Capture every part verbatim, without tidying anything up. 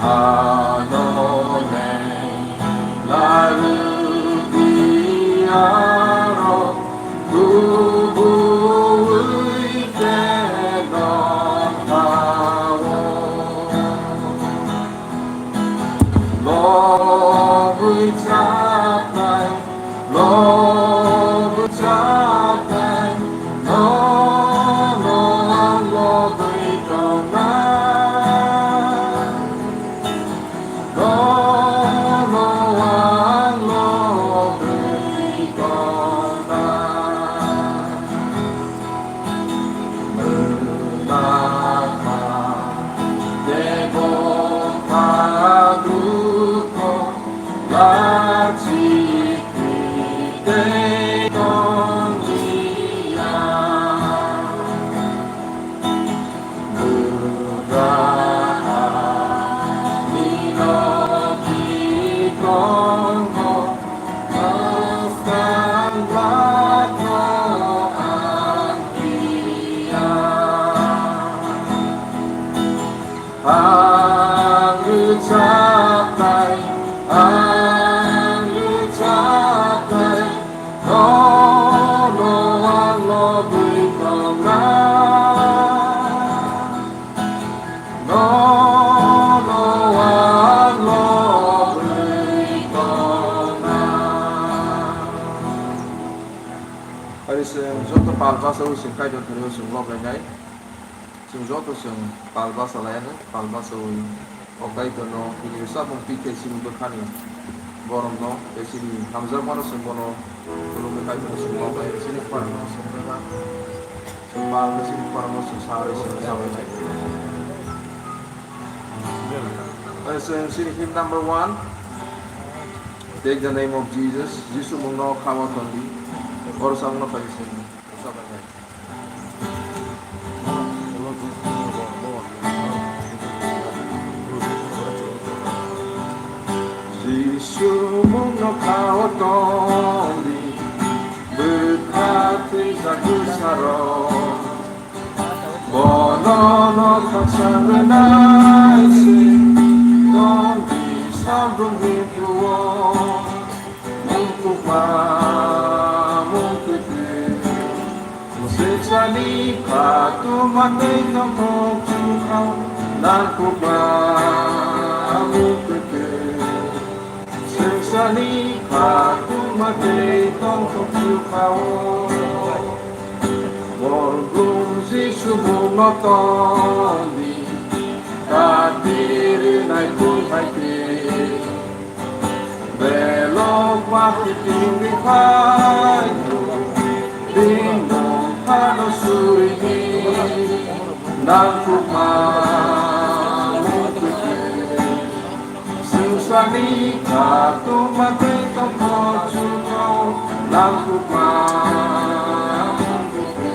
Ano le larwk di aro kubui khe nokha-o. Lobwi chaplai, lobwi chaplai, nono ang lobwi tongnai. Nono ang lobwi tongnai. Mwtakha tei bwkha dukho lachik tei tonglia. Buddha ani logi tongo, bwskang lako ang phiya. Ang rwchapnai, ang rwchapnai, nono ang lobwi tongnai. Nono ang lobwi tongnai. Ari chwng joto pal bachaui chwng Kaitor thani chwng lob lainai. Chwng joto chwng pal bacha laiya, pal bachaui o Kaitorno bini rwchapmung twi khe chini bwkhani borokno tei chini hamjakmano chwng bono khulumwi Kaitorno chwng lob lai, chini pal no chwng bebak. Chwng pal khe chini pal no chwng sa rwi chwng sa bai lai. Tei chwng chini hymn number one, Take the name of Jesus, Jisu mungno kha-o ton di, oro samungno pai chwng sa bai lai. Jisu mungno kha-o ton di, bwkha thwijak bwsarok. Bono no khaksa rwnai se ton di, sabrum ni phuo. Mungkukma, mungkukma. Sengsa ni khatungma tei tongthok chukha-o, nangkukma mungkukma. Sengsa ni khatungma tei tongthok chukha-o. Borgrum Jisu mungno ton di, kati rwnai kung hai khe. Belok ma kiting di phai, bini mung phano suri di, nangkukma mungkukma. Sengsa ni khatungma tei tongthok chukha-o, nangkukma mungkukma.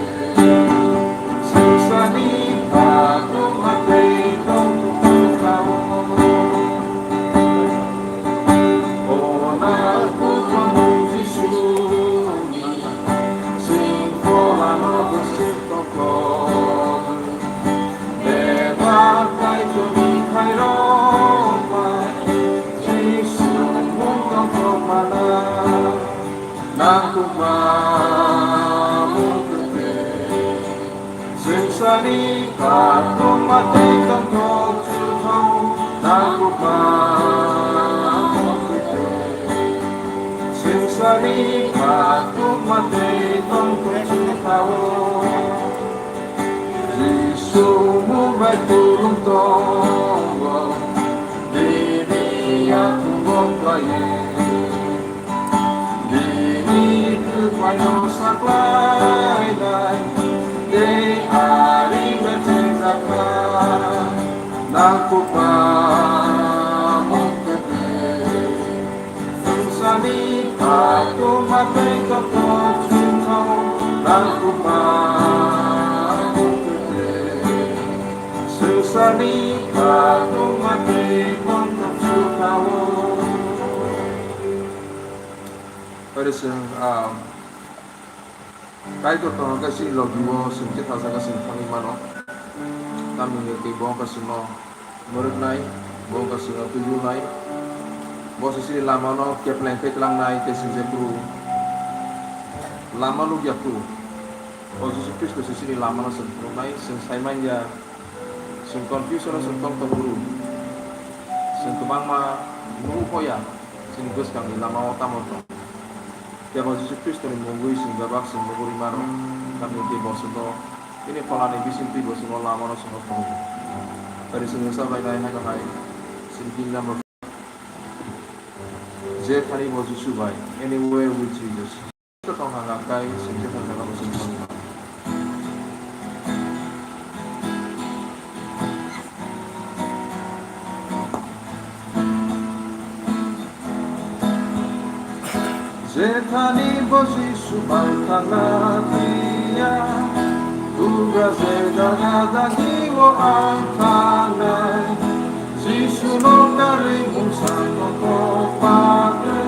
Sengsa ni khatungma tei tongthok chukha-o. O nangkukma mung Jisu ni, sengkolano bwswk tongthok. Bebak Kaitorni khairokma, Jisu mung tongthokmana, nangkukma mung kwthwi. Sengsa ni khatungma tei tongthok chukha-o, nangkukma mung kwthwi. Sengsa ni khatungma tei tongthok chukha-o. Jisu mung bai tulung tongo, bini yakung bo klaiwi. Bini kwphaino saklainai, tei ari mechengjak kha, nangkukma mung kwthwi. Sengsa ni khatungma tei tongthok chukha-o, nangkukma mung kwthwi. Sengsa ni khatungma tei tongthok chukha-o. Ori chwng, ah, Kaitor tongkha khe chini logi-o chwng khe thasa khe chwng thangwi mano. Tamni hwnkhe bo wngkha chwngno mwrwknai, Bo wngkha chwngno twijlunai. Bo se chini lamano kepleng khe tlangnai tei chwng jephru lama nukya phuru, o Jisu Khristo se chini lamano chwng phunuknai, chwng sai man ya, chwng confusion-o chwng tong tong phuru, chwng kwbangma nuhuk ya, chini bwskangni lama-o tamo tong. Phiya bo Jisu Khristoni mungwi chwng bebak chwng nugwi mano, tamni tei bo chwngno bini pholani bisingtwi bo chwngno lamano chwngno phunukgo. Tari chwng wngsa bai nai haino hai chini kingdom rok je thani bo Jisu bai, anywhere with Jesus. Tongthang kha kai chwng je thang jaga bo chwng thangma. Jethani bo Jisu bai thangna phiya, bugra je jaga dagi o ang thangnai. Jisu no karwi mungsa kothok bagwi,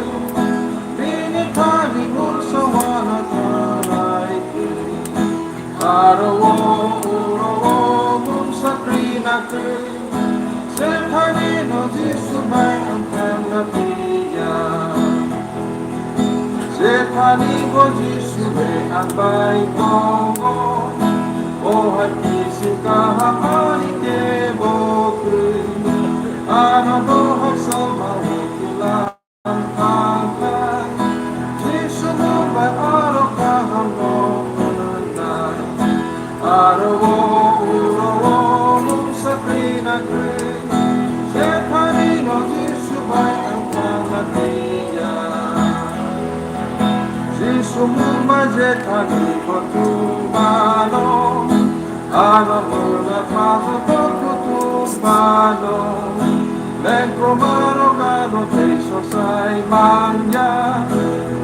bini thani mungsa wana thangnai. Aro o uro o mungsa krina kwi, Jethani no Jisu bai ang thangna phiya. Jethani bo Jisu bai ang bai tongo, o hai kisi kaham ani kebo kwi. Ano dohai sama o kula. Jisu mung bai aro kaham no mwnai. Aro o uro o mungsa krina kwi, Jethani no Jisu bai ang thangna phiya. Jisu mung bai Jethani kothum mano. Ano mwnakma joto kutung phano, lengkromarok ano tei sosai manya.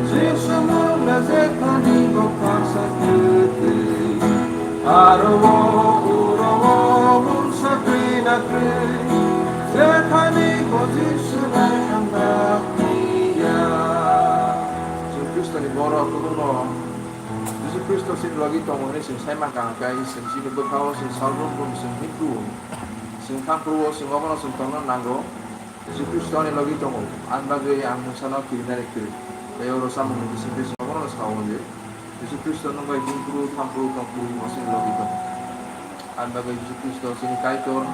Jisu mungno Jethani bo khaksa kwtwi. Aro o uro o mungsa krina kwi, Jethani bo Jisu bai ang dak phiya. Jisu Khristoni borok kubuno Jisu Khristo chini logi tongo hwnwi chwng sai mankha, hwnkhe chwng chini bwkhao chwng salbrum brum chwng himphru-o, chwng thamphru-o, chwng obono chwng tongna nango. Jisu Khristo ani logi tongo, ani bagwi ang mungsano kirinani kwrwi. Tei oro chamungni bisingtwi chwng obono sao je, Jisu Khristo nwng bai himphru, thamphru, tongphru, bo chini logi tongo. Ani bagwi Jisu Khristo chini Kaitor,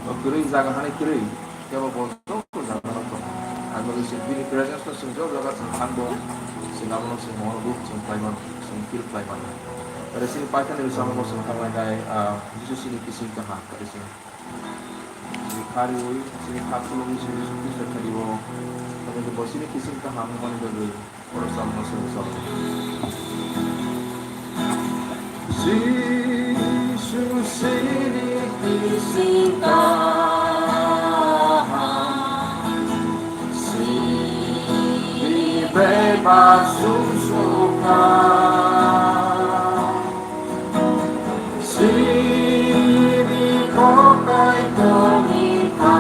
o kwrwi jaga hani kwrwi. Kebo bo joto jaga no tong. Ang bagwi se bini presence no chwng joto jaga chwng thang bo. Chwng abono chwng mohor bo chwng khlai mano, chwng feel khlai mano. Tare chini paithani rwchapmung no chwng thang lai nai, ah, Jisu chini kising kaham, tare chwng chini kha riwi, chini kha khulumwi chwng Jisu Khristo thani o. Tamo bo chini kising kaham wngmani bagwi. Jisu sini kising kaham, sini bebas sumsukha, sini kokai tongikha.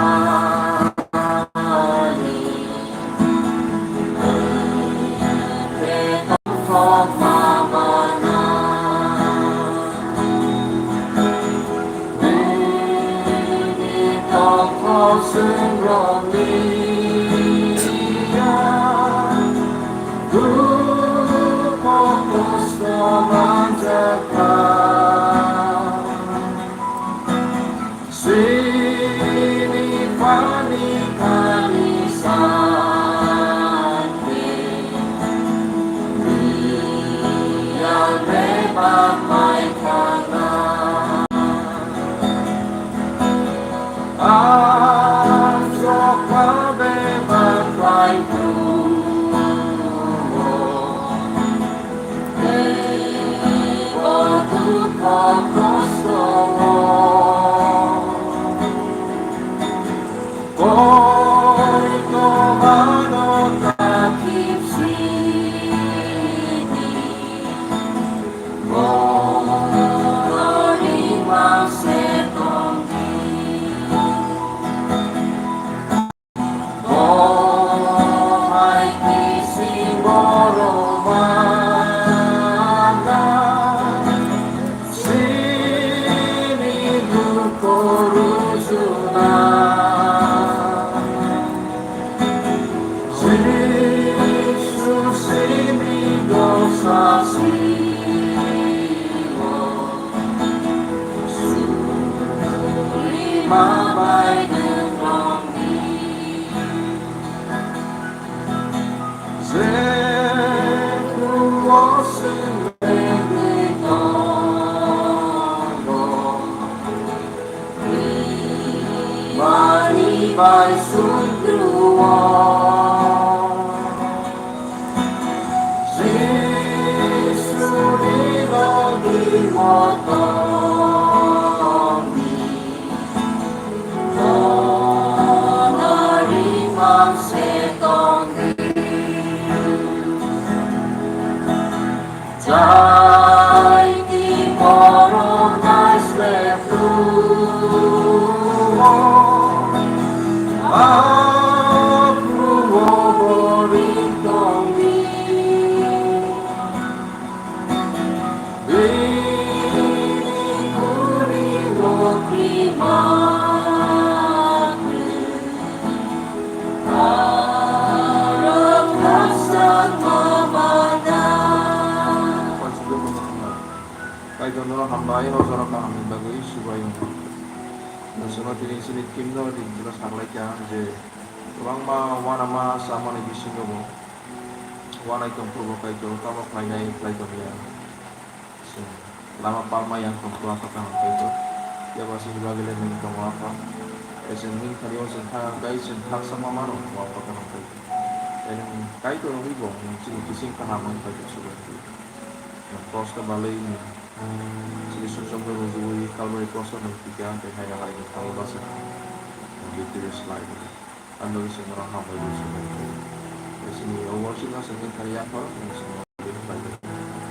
Sini pani kani sangke, liang bebak mai khana. Ang jokha bebak mai tumo. Bo hai kisi borok mana, sini dukhu rujuna. ma bai nwng rwngdi. Je kuo swngwi tongo, mani bai sundruo. Jisuni logi motom. Bini kuri rok rima kri, arok khasakma bana. Kaitorno hambai, o jora kahamni bagwi Subraiyung. Naisano tini chini teamno ringjino saklaikha je kwbangma uanama chamani bisingo bo uanai tong, Purbo Kaitor tamo khlainai khlai tongya. Chwng lama palma yang tong khe, Apha kaham Kaitor. Phiya ba chini bagwi le nwng tongo, Apha. Tei chwng nwng thani o chwng thang, tei chwng khakchangma mano, Apha kaham Kaitor. Tei nwng Kaitor wngwi bo nwng chini bising kaham wng Kaitor, Subraiyung. Nwng cross no balwi nwng chini sumsokno rujui Calvary cross o nwng tikha, tei hai hai nwng thangwi bachai nwng victory slai. Ang bagwi chwng norok hambai rw swngo. Tei chini o worship no chwng wngkha ya kho, chwng chwng norok tei hambai rw.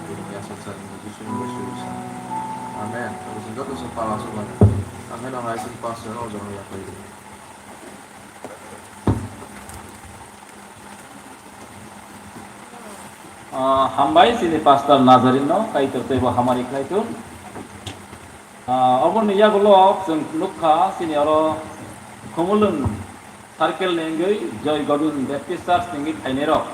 Bini yasa cha ni Jisu ni bai suri sa. Amen. Tei chwng joto chwng pala chwng bai. Ang haino hai chwng pastor no ojak ya kho. Ah, hambai chini pastor Nazarino, Kaitor teibo hamari khlai thung. Ah, oboni yagulo chwng nukha chini oro Khumulwng circle ni wngwi Joy Gobind Baptist Church ni wngwi phainairok.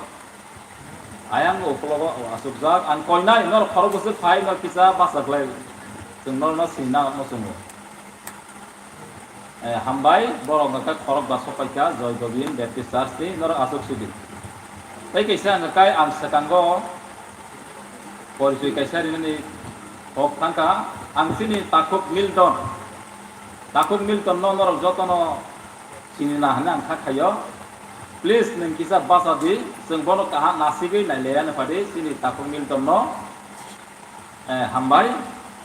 Ayang ukologo asukjak, ang koinai norok khorok bwswk phai, norok kisa bachaklai, chwng norokno sini nangma chwngo. Eh, hambai, borok hwnkhe khorok ba sokpaikha Joy Gobind Baptist Church ni, norok aswk sidi. Tei kaisa hwnkhe ang swkango porichoi kaisa rinani kok thangkha, ang chini takhuk Milton. Takhuk Milton no norok jotono sinina hwnwi ang kha khaio. Please, nwng kisa bacha di, chwng bono kaham nasigwi nailaiya nw phadi, chini takhuk Milton no. Eh, hambai.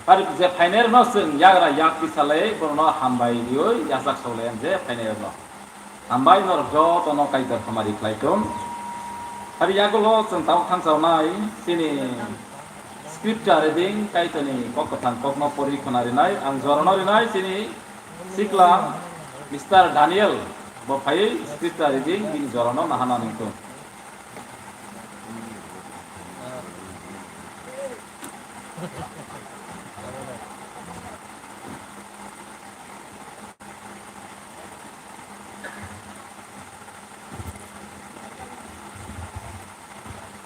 Pari je phainairokno chwng yagra yak tisalai, bono hambai riwi yachak soklai ang je phainairokno. Hambai norok jotono Kaitor hamari khlai thung. Pari yagulo chwng tabuk thangsawnai chini scripture reading, Kaitorni kok kwthang kokno pori khwna rinai, ang jorano rinai chini sikla Mister Daniel bo phaiwi scripture reading bini jorano nahana nung thung.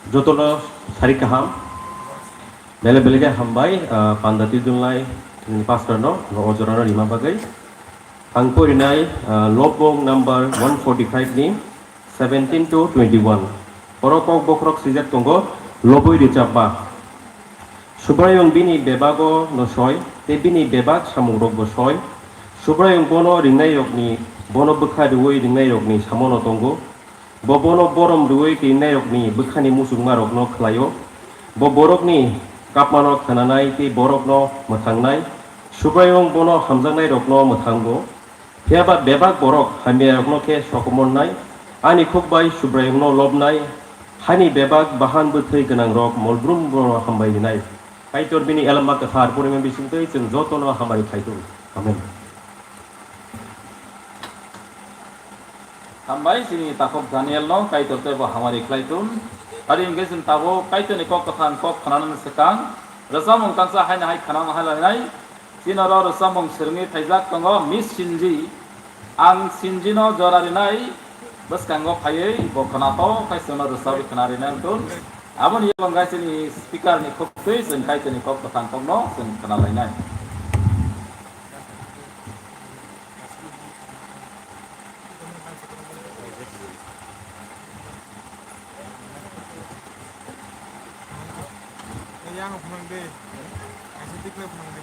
Jotono sari kaham, belai belai khe hambai, ah, panda twijlnai nini pastor no, no ojorano rima bagwi. Ang porinai, ah, Lobong number one forty-five ni seventeen to twenty-one. Oro kok bokhorok swijak tongo, lobwi rwchapma. Subraiyung bini bebago no soi, tei bini bebak samungrokbo soi. Subraiyung bono ringnairokni, bono bwkha rwui ringnairokni samono tongo. Bo bono borom rwui ringnairokni bwkhani muchungmarokno khlaio. Bo borokni kapmano khnanai tei borokno mwthangnai. Subraiyung bono hamjaknairokno mwthango. Phiya ba bebak borok hamyarokno khe sokomornai, ani khuk bai Subraiyungno lobnai, hani bebak bahan bwthwi gwnangrok molbrum bono hambai rinai. Kaitor bini elma kwthar porinani bisingtwi chwng jotono hamari khlai thung. Amen. Hambai chini takhuk Danielno Kaitor teibo hamari khlai thung. Ari hwnkhe chwng tabuk Kaitorni kok kwthang kok khnanani swkang rwchapmung tangsa haino hai khna hai lainai. Chini oro rwchapmung swrwngwi phaijak tongo Miss Sinji. Ang Sinjino jora rinai bwskango phaiwi bo khnathok khai chwngno rwchapwi khna rinai wngkha. Aboni yago wngkha chini speaker ni khuktwi chwng Kaitorni kok kwthang kokno chwng khna lainai. Phunang de. Kaisa tikla phunang de.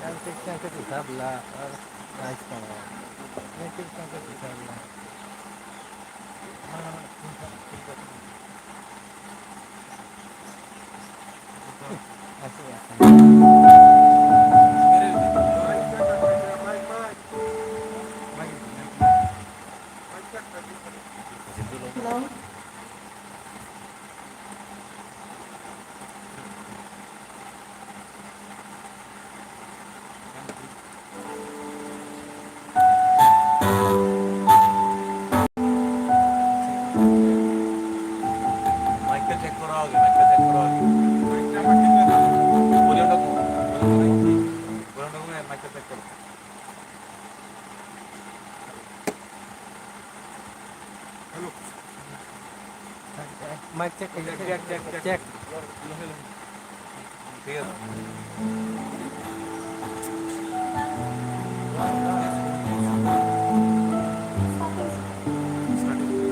Yang tik yang tik hisab la, ar nice tong. Yang tik yang tik hisab la. Hello. Mic-ta check koro age, mic-ta check koro age. Volume-ta kho. Volume-ta kho, mic-ta check koro. Hello. Mic check, check, check, check. Clear.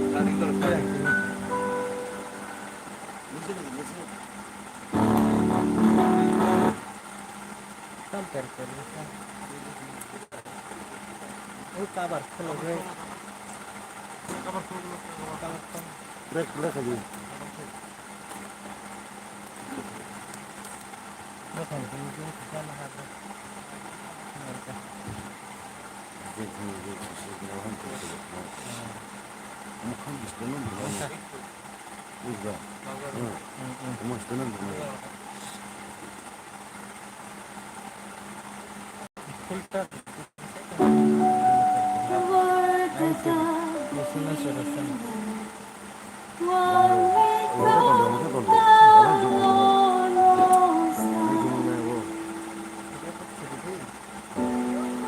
Starting koro, starting. Tam per per. O cover kholo re. Cover kholo. Cover kholo. Break, break aji. Bukan, ini kita nak apa? Break, break, break, break. Bukan, bukan.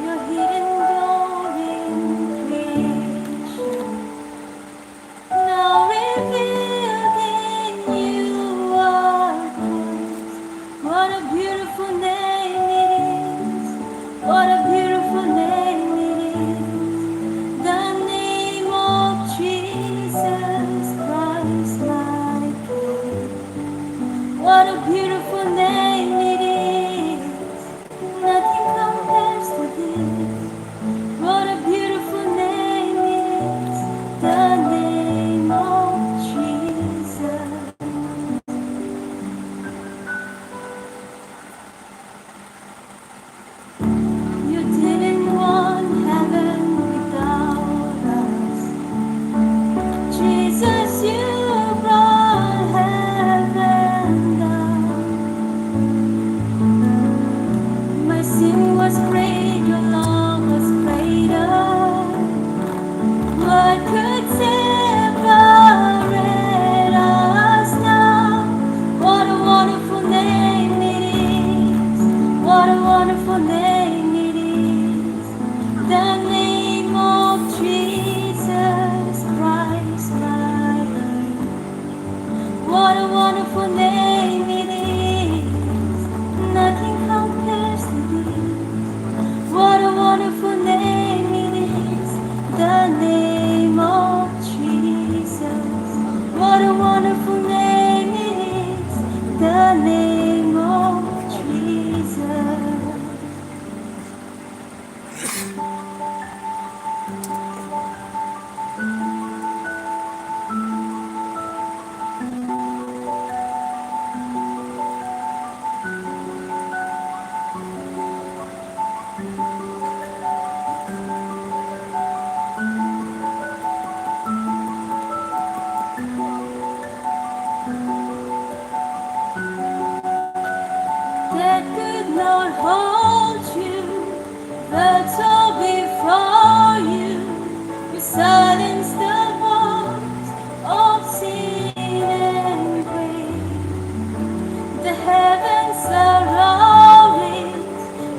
Your hidden glory in creation, now revealed in you are Christ. What a beautiful name it is. What a beautiful name it is. The name of Jesus Christ, my King. What a beautiful name it is. Nothing compares to this. What a beautiful name it is, the name of Jesus. You didn't want heaven without us. Jesus, you brought heaven down. My sin was great, your love was greater. What could separate us now? What a wonderful name it is. What a wonderful name it is. The name of Jesus Christ, my King. What a wonderful name it is. Nothing compares to this. What a wonderful name it is. The name of Jesus. What a wonderful name it is. The name of Jesus. That could not hold you, but all before you, you silence the voice of sin and grave. The heavens are roaring,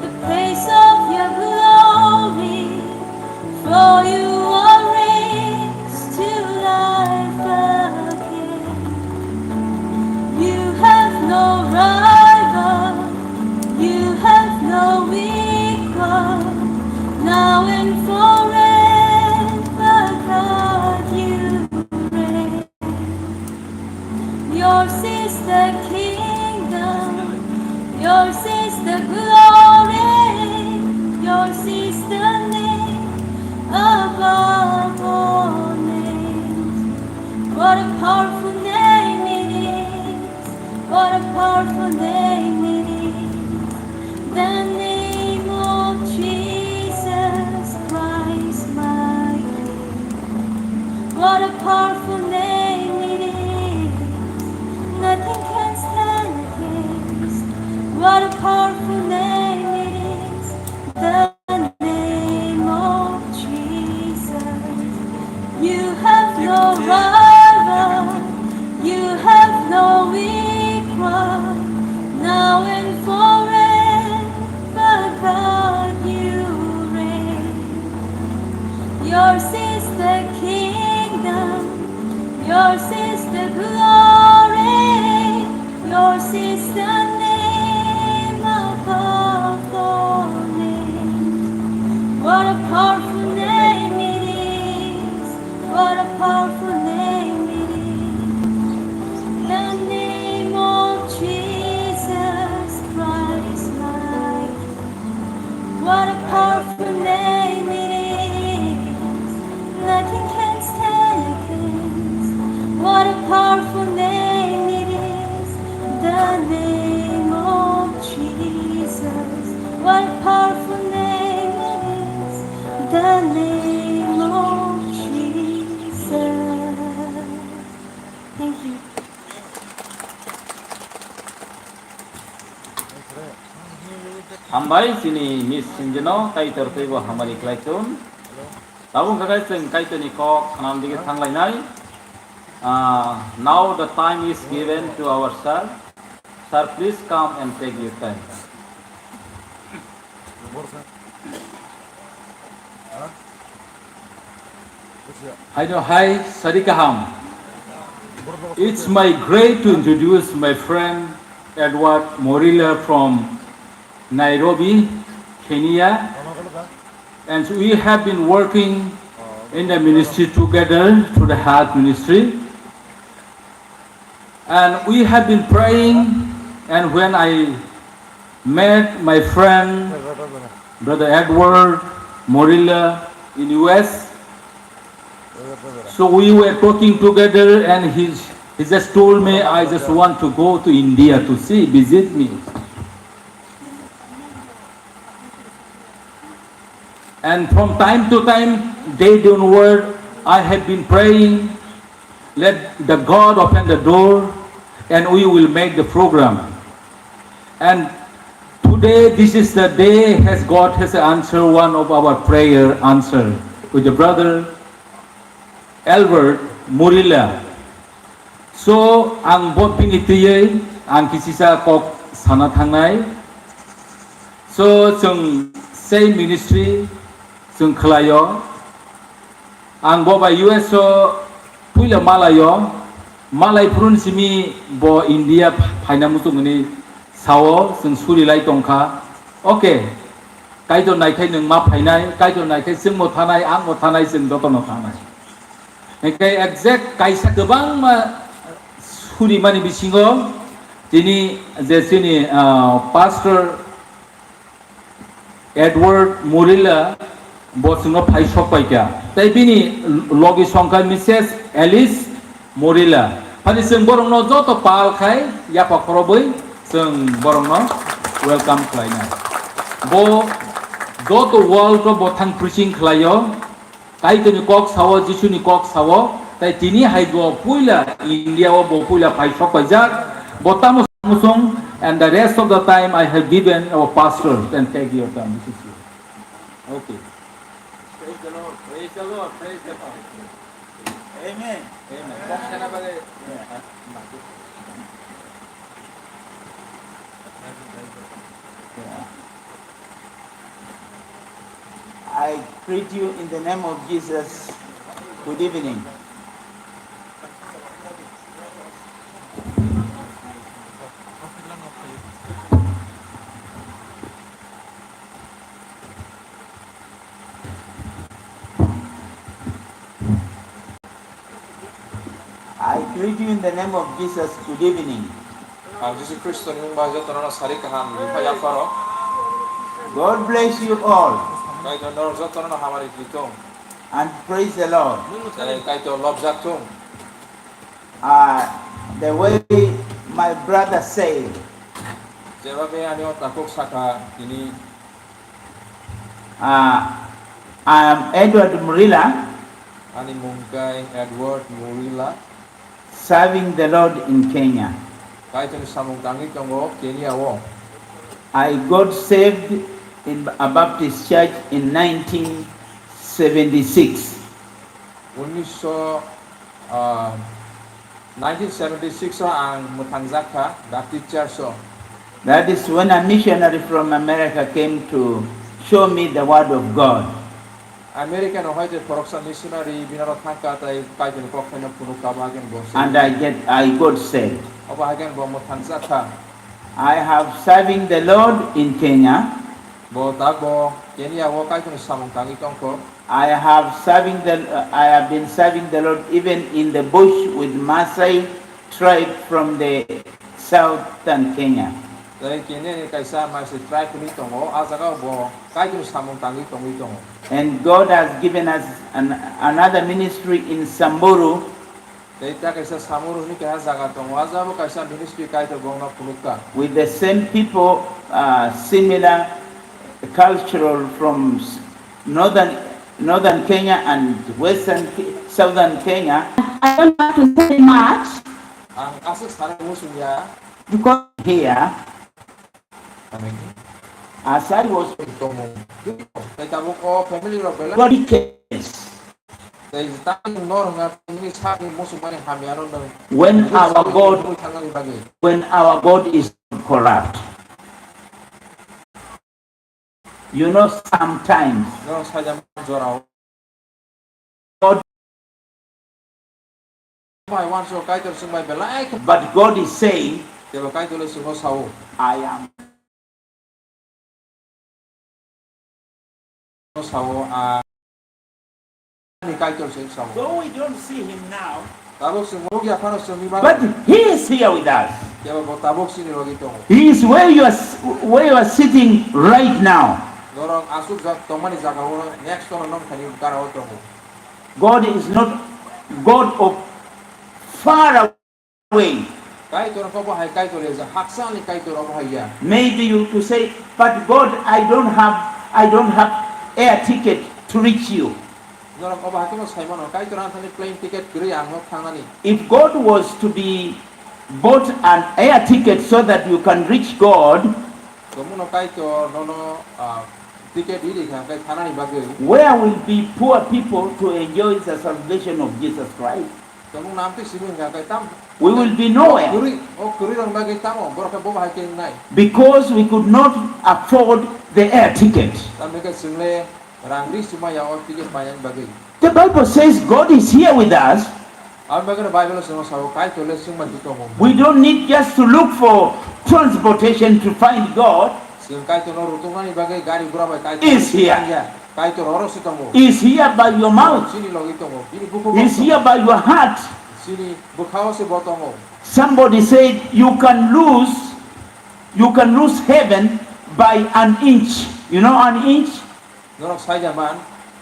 the praise of your glory. Now and forever, God, you reign. Yours is the kingdom, yours is the glory, yours is the name above all names. What a powerful name it is. What a powerful name it is, the name of Jesus Christ, my King. What a powerful name it is, nothing can stand against. What a powerful name it is, the name of Jesus. You have no rival, you have no equal. Now and forever, God, you reign. Yours is the kingdom, yours is the glory, yours is the name above all names. What a powerful name it is. What a powerful name it is. The name of Jesus Christ, my King. What a powerful name it is. Nothing can stand against. What a powerful name it is. The name of Jesus. What a powerful name it is. The name of Jesus. Thank you. Hambai chini Miss Sinjino, Kaitor teibo hamari khlai chun. Tabuk hwnkhe chwng Kaitorni kok khnam dige thanglainai. Ah, now the time is given to our sir. Sir, please come and take your time. Hi, no, hi, Sarikaham. It's my great to introduce my friend Edward Morila from Nairobi, Kenya. And we have been working in the ministry together through the health ministry. And we have been praying, and when I met my friend, Brother Edward Morila in U S, so we were talking together, and he, he just told me, "I just want to go to India to see, visit me." And from time to time, day downward, I have been praying, "Let the God open the door and we will make the program." And today, this is the day has God has answered one of our prayer answer with the brother Albert Murila. So, ang bo bini twiwi ang kisisa kok sana thangnai. So, chwng sei ministry chwng khlaio. Ang bo bai U S o puila malaio. Malai phurun simi bo India phaina muchung hwnwi sao, chwng suri lai tongkha. Okay, Kaitor naikhai nwng ma phainai, Kaitor naikhai chwngbo thanai, angbo thanai, chwng jotono thanai. Hingkhe exact kaisa kwbangma surimani bisingo tini je chini, ah, pastor Edward Murila bo chwngno phai sok pai kha. Tei bini logi songkha Missus Alice Murila. Phani chwng borokno joto pal khai yapha khorobwi chwng borokno welcome khlainai. Bo joto world o bo thang preaching khlaio. Kaitorni kok sao, Jisuni kok sao, tai tini hai bo puila India o bo puila phai sok paijak, bo tamo muchung, and the rest of the time I have given our pastor, then take your time. This is you. Okay. Praise the Lord, praise the Lord, praise the Lord. Amen. Amen. I greet you in the name of Jesus. Good evening. the name of Jesus, good evening. Ang Jisu Khristo ni mung bai jotono no sari kaham ni phai yapharo. God bless you all. Kaitor norok jotono no hamari tong. And praise the Lord. Tei Kaitor lobjak thung. Uh, the way my brother said, Jeba be ani o takuk saka tini. Uh, I am Edward Murila. Ani mung kai Edward Murila. Serving the Lord in Kenya. Kaitor ni samung tangwi tongo Kenya o. I got saved in a Baptist church in nineteen seventy-six. Unisho, ah, nineteen seventy-six o ang mwthangjak kha Baptist Church o. That is when a missionary from America came to show me the word of God. America no hai je khoroksa missionary binaro thangka tai Kaitor ni kok phaino phunuk ka ba hagen bo. And I get, I got saved. Obo hagen bo mwthangjak kha. I have serving the Lord in Kenya. Bo tak bo Kenya o Kaitor ni samung tangwi tongkho. I have serving the, I have been serving the Lord even in the bush with Maasai tribe from the southern Kenya. Tei Kenya ni kaisa Maasai tribe hwnwi tongo, a jaga o bo Kaitor ni samung tangwi tongwi tongo. And God has given us an, another ministry in Samburu. Tei ta kaisa Samburu hwnwi kaisa jaga tongo, a jaga bo kaisa ministry Kaitor bo wngno phunuk kha. With the same people, uh, similar cultural from s-, northern, northern Kenya and western Ke-, southern Kenya. I don't want to say much. Ang aswk sana muchung ya. Because here, as I was, tongmung. Tei tabuk o family rok belai. Body case. Tei tang nor hwnga tini sakni muchung mani hamya no nang. When our God, thangnani bagwi. When our God is corrupt. You know, sometimes. Norok saida jorao. God. Bai wanso Kaitor chwng bai belai khe. But God is saying, Tebo Kaitor le chwngno sao. I am. Sao a. Ni Kaitor se sao. Though we don't see him now, Tabuk chwng nukya phano chwngni bagwi. But he is here with us. Kebo bo tabuk chini logi tongo. He is where you are s-, where you are sitting right now. Norok aswk jak tongmani jaga o next to nong thani gara o tongo. God is not God of far away. Kaitor obo hai Kaitor ya, haksa ni Kaitor obo hai ya. Maybe you to say, "But God, I don't have, I don't have air ticket to reach you." Norok obo hai khe no sai mano, Kaitor ang thani plane ticket kwrwi ang no thangnani. If God was to be bought an air ticket so that you can reach God, Tongmung no Kaitor nono, ah, ticket riri kha khe thangnani bagwi. Where will be poor people to enjoy the salvation of Jesus Christ? Tongmung no amtwi simi hwnkha khe tam. We will be nowhere. Kwrwi, o kwrwi rok bagwi tamo, borok khe bobo hai khe wngnai. Because we could not afford the air ticket. Tamni khe chwng le rang ri sima ya o ticket painani bagwi. The Bible says God is here with us. Aboni bagwi no Bible o chwngno sao, Kaitor le chwng bai tongo. We don't need just to look for transportation to find God. Chwng Kaitor no rwtwknani bagwi gari gura bai Kaitor is here. Tangya. Kaitor oro se tongo. Is here by your mouth. Chini logi tongo. Bini bukhuk o tongo. Is here by your heart. Chini bwkha o se bo tongo. Somebody said, "You can lose, you can lose heaven by an inch." You know an inch? Norok saida man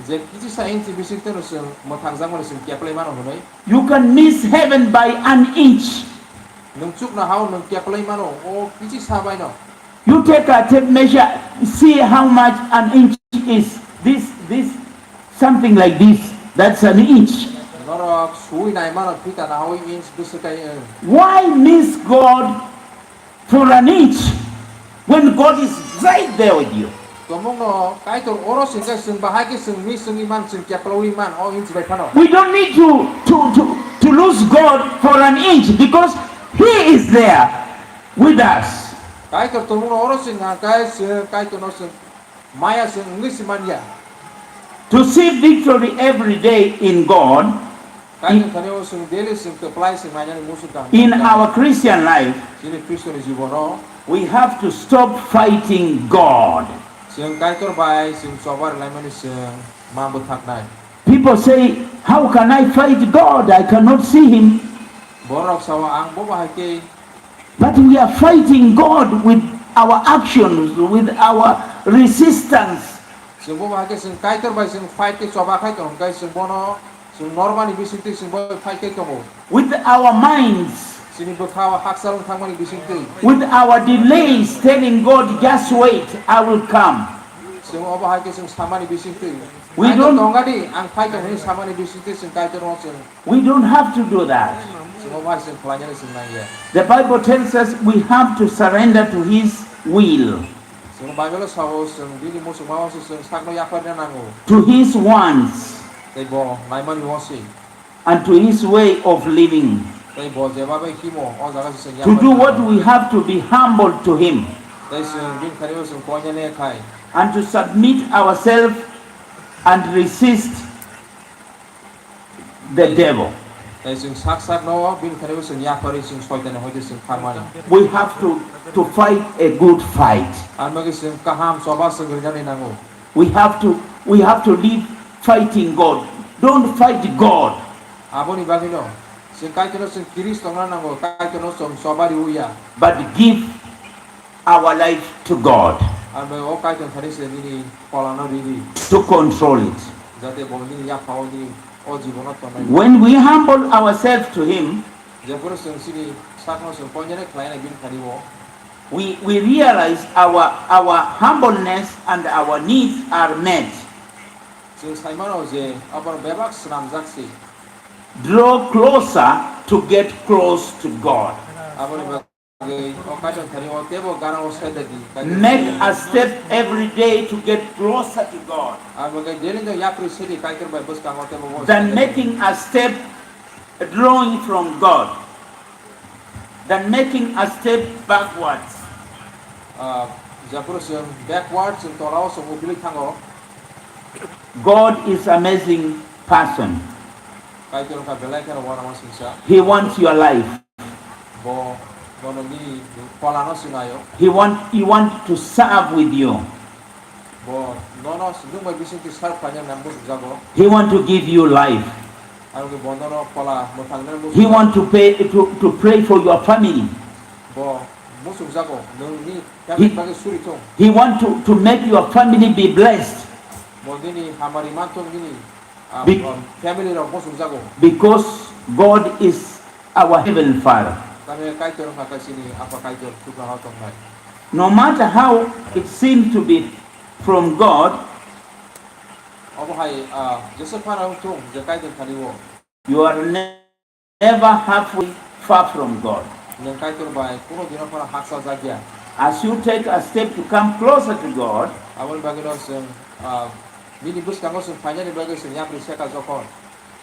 je kichisa inchi bising teno chwng mwthangjakmani chwng keplai mano hwnwi. You can miss heaven by an inch. Nwng chukno hao nwng keplai mano o kichisa baino. You take a tape measure, see how much an inch is. This, this, something like this. That's an inch. Norok sui nai mano phita na hao inch bwswk kai, eh. Why miss God for an inch when God is right there with you? Tongmung no Kaitor oro singkhe chwng bahai khe chwng mi chwngwi man, chwng keplawi man o inch bai phano. We don't need to, to, to, to lose God for an inch because He is there with us. Kaitor tongmung no oro singkha khe chwng Kaitor no chwng maya chwng wngwi se man ya. To see victory every day in God, Kaitor thani o chwng daily chwng kwplai chwng nainani muchung tang. In our Christian life, chini Khristo ni jibono, we have to stop fighting God. Chwng Kaitor bai chwng choba rwlaimani chwng ma bwthaknai. People say, "How can I fight God? I cannot see him." Borok sao ang bo bahai khe. But we are fighting God with our actions, with our resistance. Chwng bo bahai khe chwng Kaitor bai chwng fight khe choba khai tongo, hwnkhe chwng bono chwng normani bisingtwi chwng bo fight khe tongo. With our minds, Chini bwkha o hakchal wng thangmani bisingtwi. With our delays, telling God, "Just wait, I will come." Chwng obo hai khe chwng samani bisingtwi. We Kaitor don't, tongadi, ang phai tong hwnwi samani bisingtwi chwng Kaitorno chwng. We don't have to do that. Chwng obo hai chwng khlainani chwng nangya. The Bible tells us we have to surrender to His will. Chwng Bible o sao chwng bini muchungma o se chwng sakno yapharina nango. To His wants. Tei bo naimani o se. And to His way of living. Tei bo jeba bai himo, o jaga se chwng To do what yapharina nango. We have to be humble to Him. Tei chwng bini thani o chwng koinani khai. And to submit ourselves and resist the devil. Tei chwng sak sak no bini thani o chwng yapharwi chwng soitani hoite chwng kharmani. We have to, to fight a good fight. Ang bagwi chwng kaham choba chwng rinani nango. We have to, we have to live fighting God. Don't fight God. Aboni bagwino chwng Kaitorno chwng kiris tongna nango, Kaitorno chwng choba riwi ya. But give our life to God. Ang bai o Kaitor thani se nini kolano riri. To control it. Jate bo nini yaphao nini o jibono tongnai. When we humble ourselves to Him, Jephuru chwng chini sakno chwng koinani khlainai bini thani o. We, we realize our, our humbleness and our needs are met. Chwng sai mano je aboni bebak swnamjak se. Draw closer to get close to God. Aboni bagwi o Kaitor thani o teibo gana o sai dadi, Kaitor Make thani. A step every day to get closer to God. Aboni bagwi daily no yapri sedi Kaitor bai bwskango teibo o Than sai dadi. Making a step drawing from God than making a step backwards. Ah, jephuru chwng backward, chwng tolao chwng uphilwi thango. God is amazing person. Kaitor wngkha belai kheno uanama singsa. He wants your life. Bo, bono nini kolano swnaio. He want, he want to serve with you. Bo nono nwng bai bisingtwi serve khlaina nang muchungjago. He want to give you life. Aro khe bo nono kola mwthang nang muchungjago. He want to pay, to, to pray for your family. Bo muchungjago, nwng nini family bagwi suri thung. He want to, to make your family be blessed. Bo nini hamari manthung nini, ah, Be- ah, family rok muchungjago. Because God is our Heavenly Father. Tamni Kaitor wngkha khe chini Apha Kaitor chupraha tongnai. No matter how it seems to be from God, Obo hai, ah, jesa phano wng thung je Kaitor thani o. You are ne-, never halfway far from God. Nwng Kaitor bai kuno dino phano hakcha jak ya. As you take a step to come closer to God, Aboni bagwi no chwng, ah, bini bwskango chwng phainani bagwi chwng yapri seka jokhon.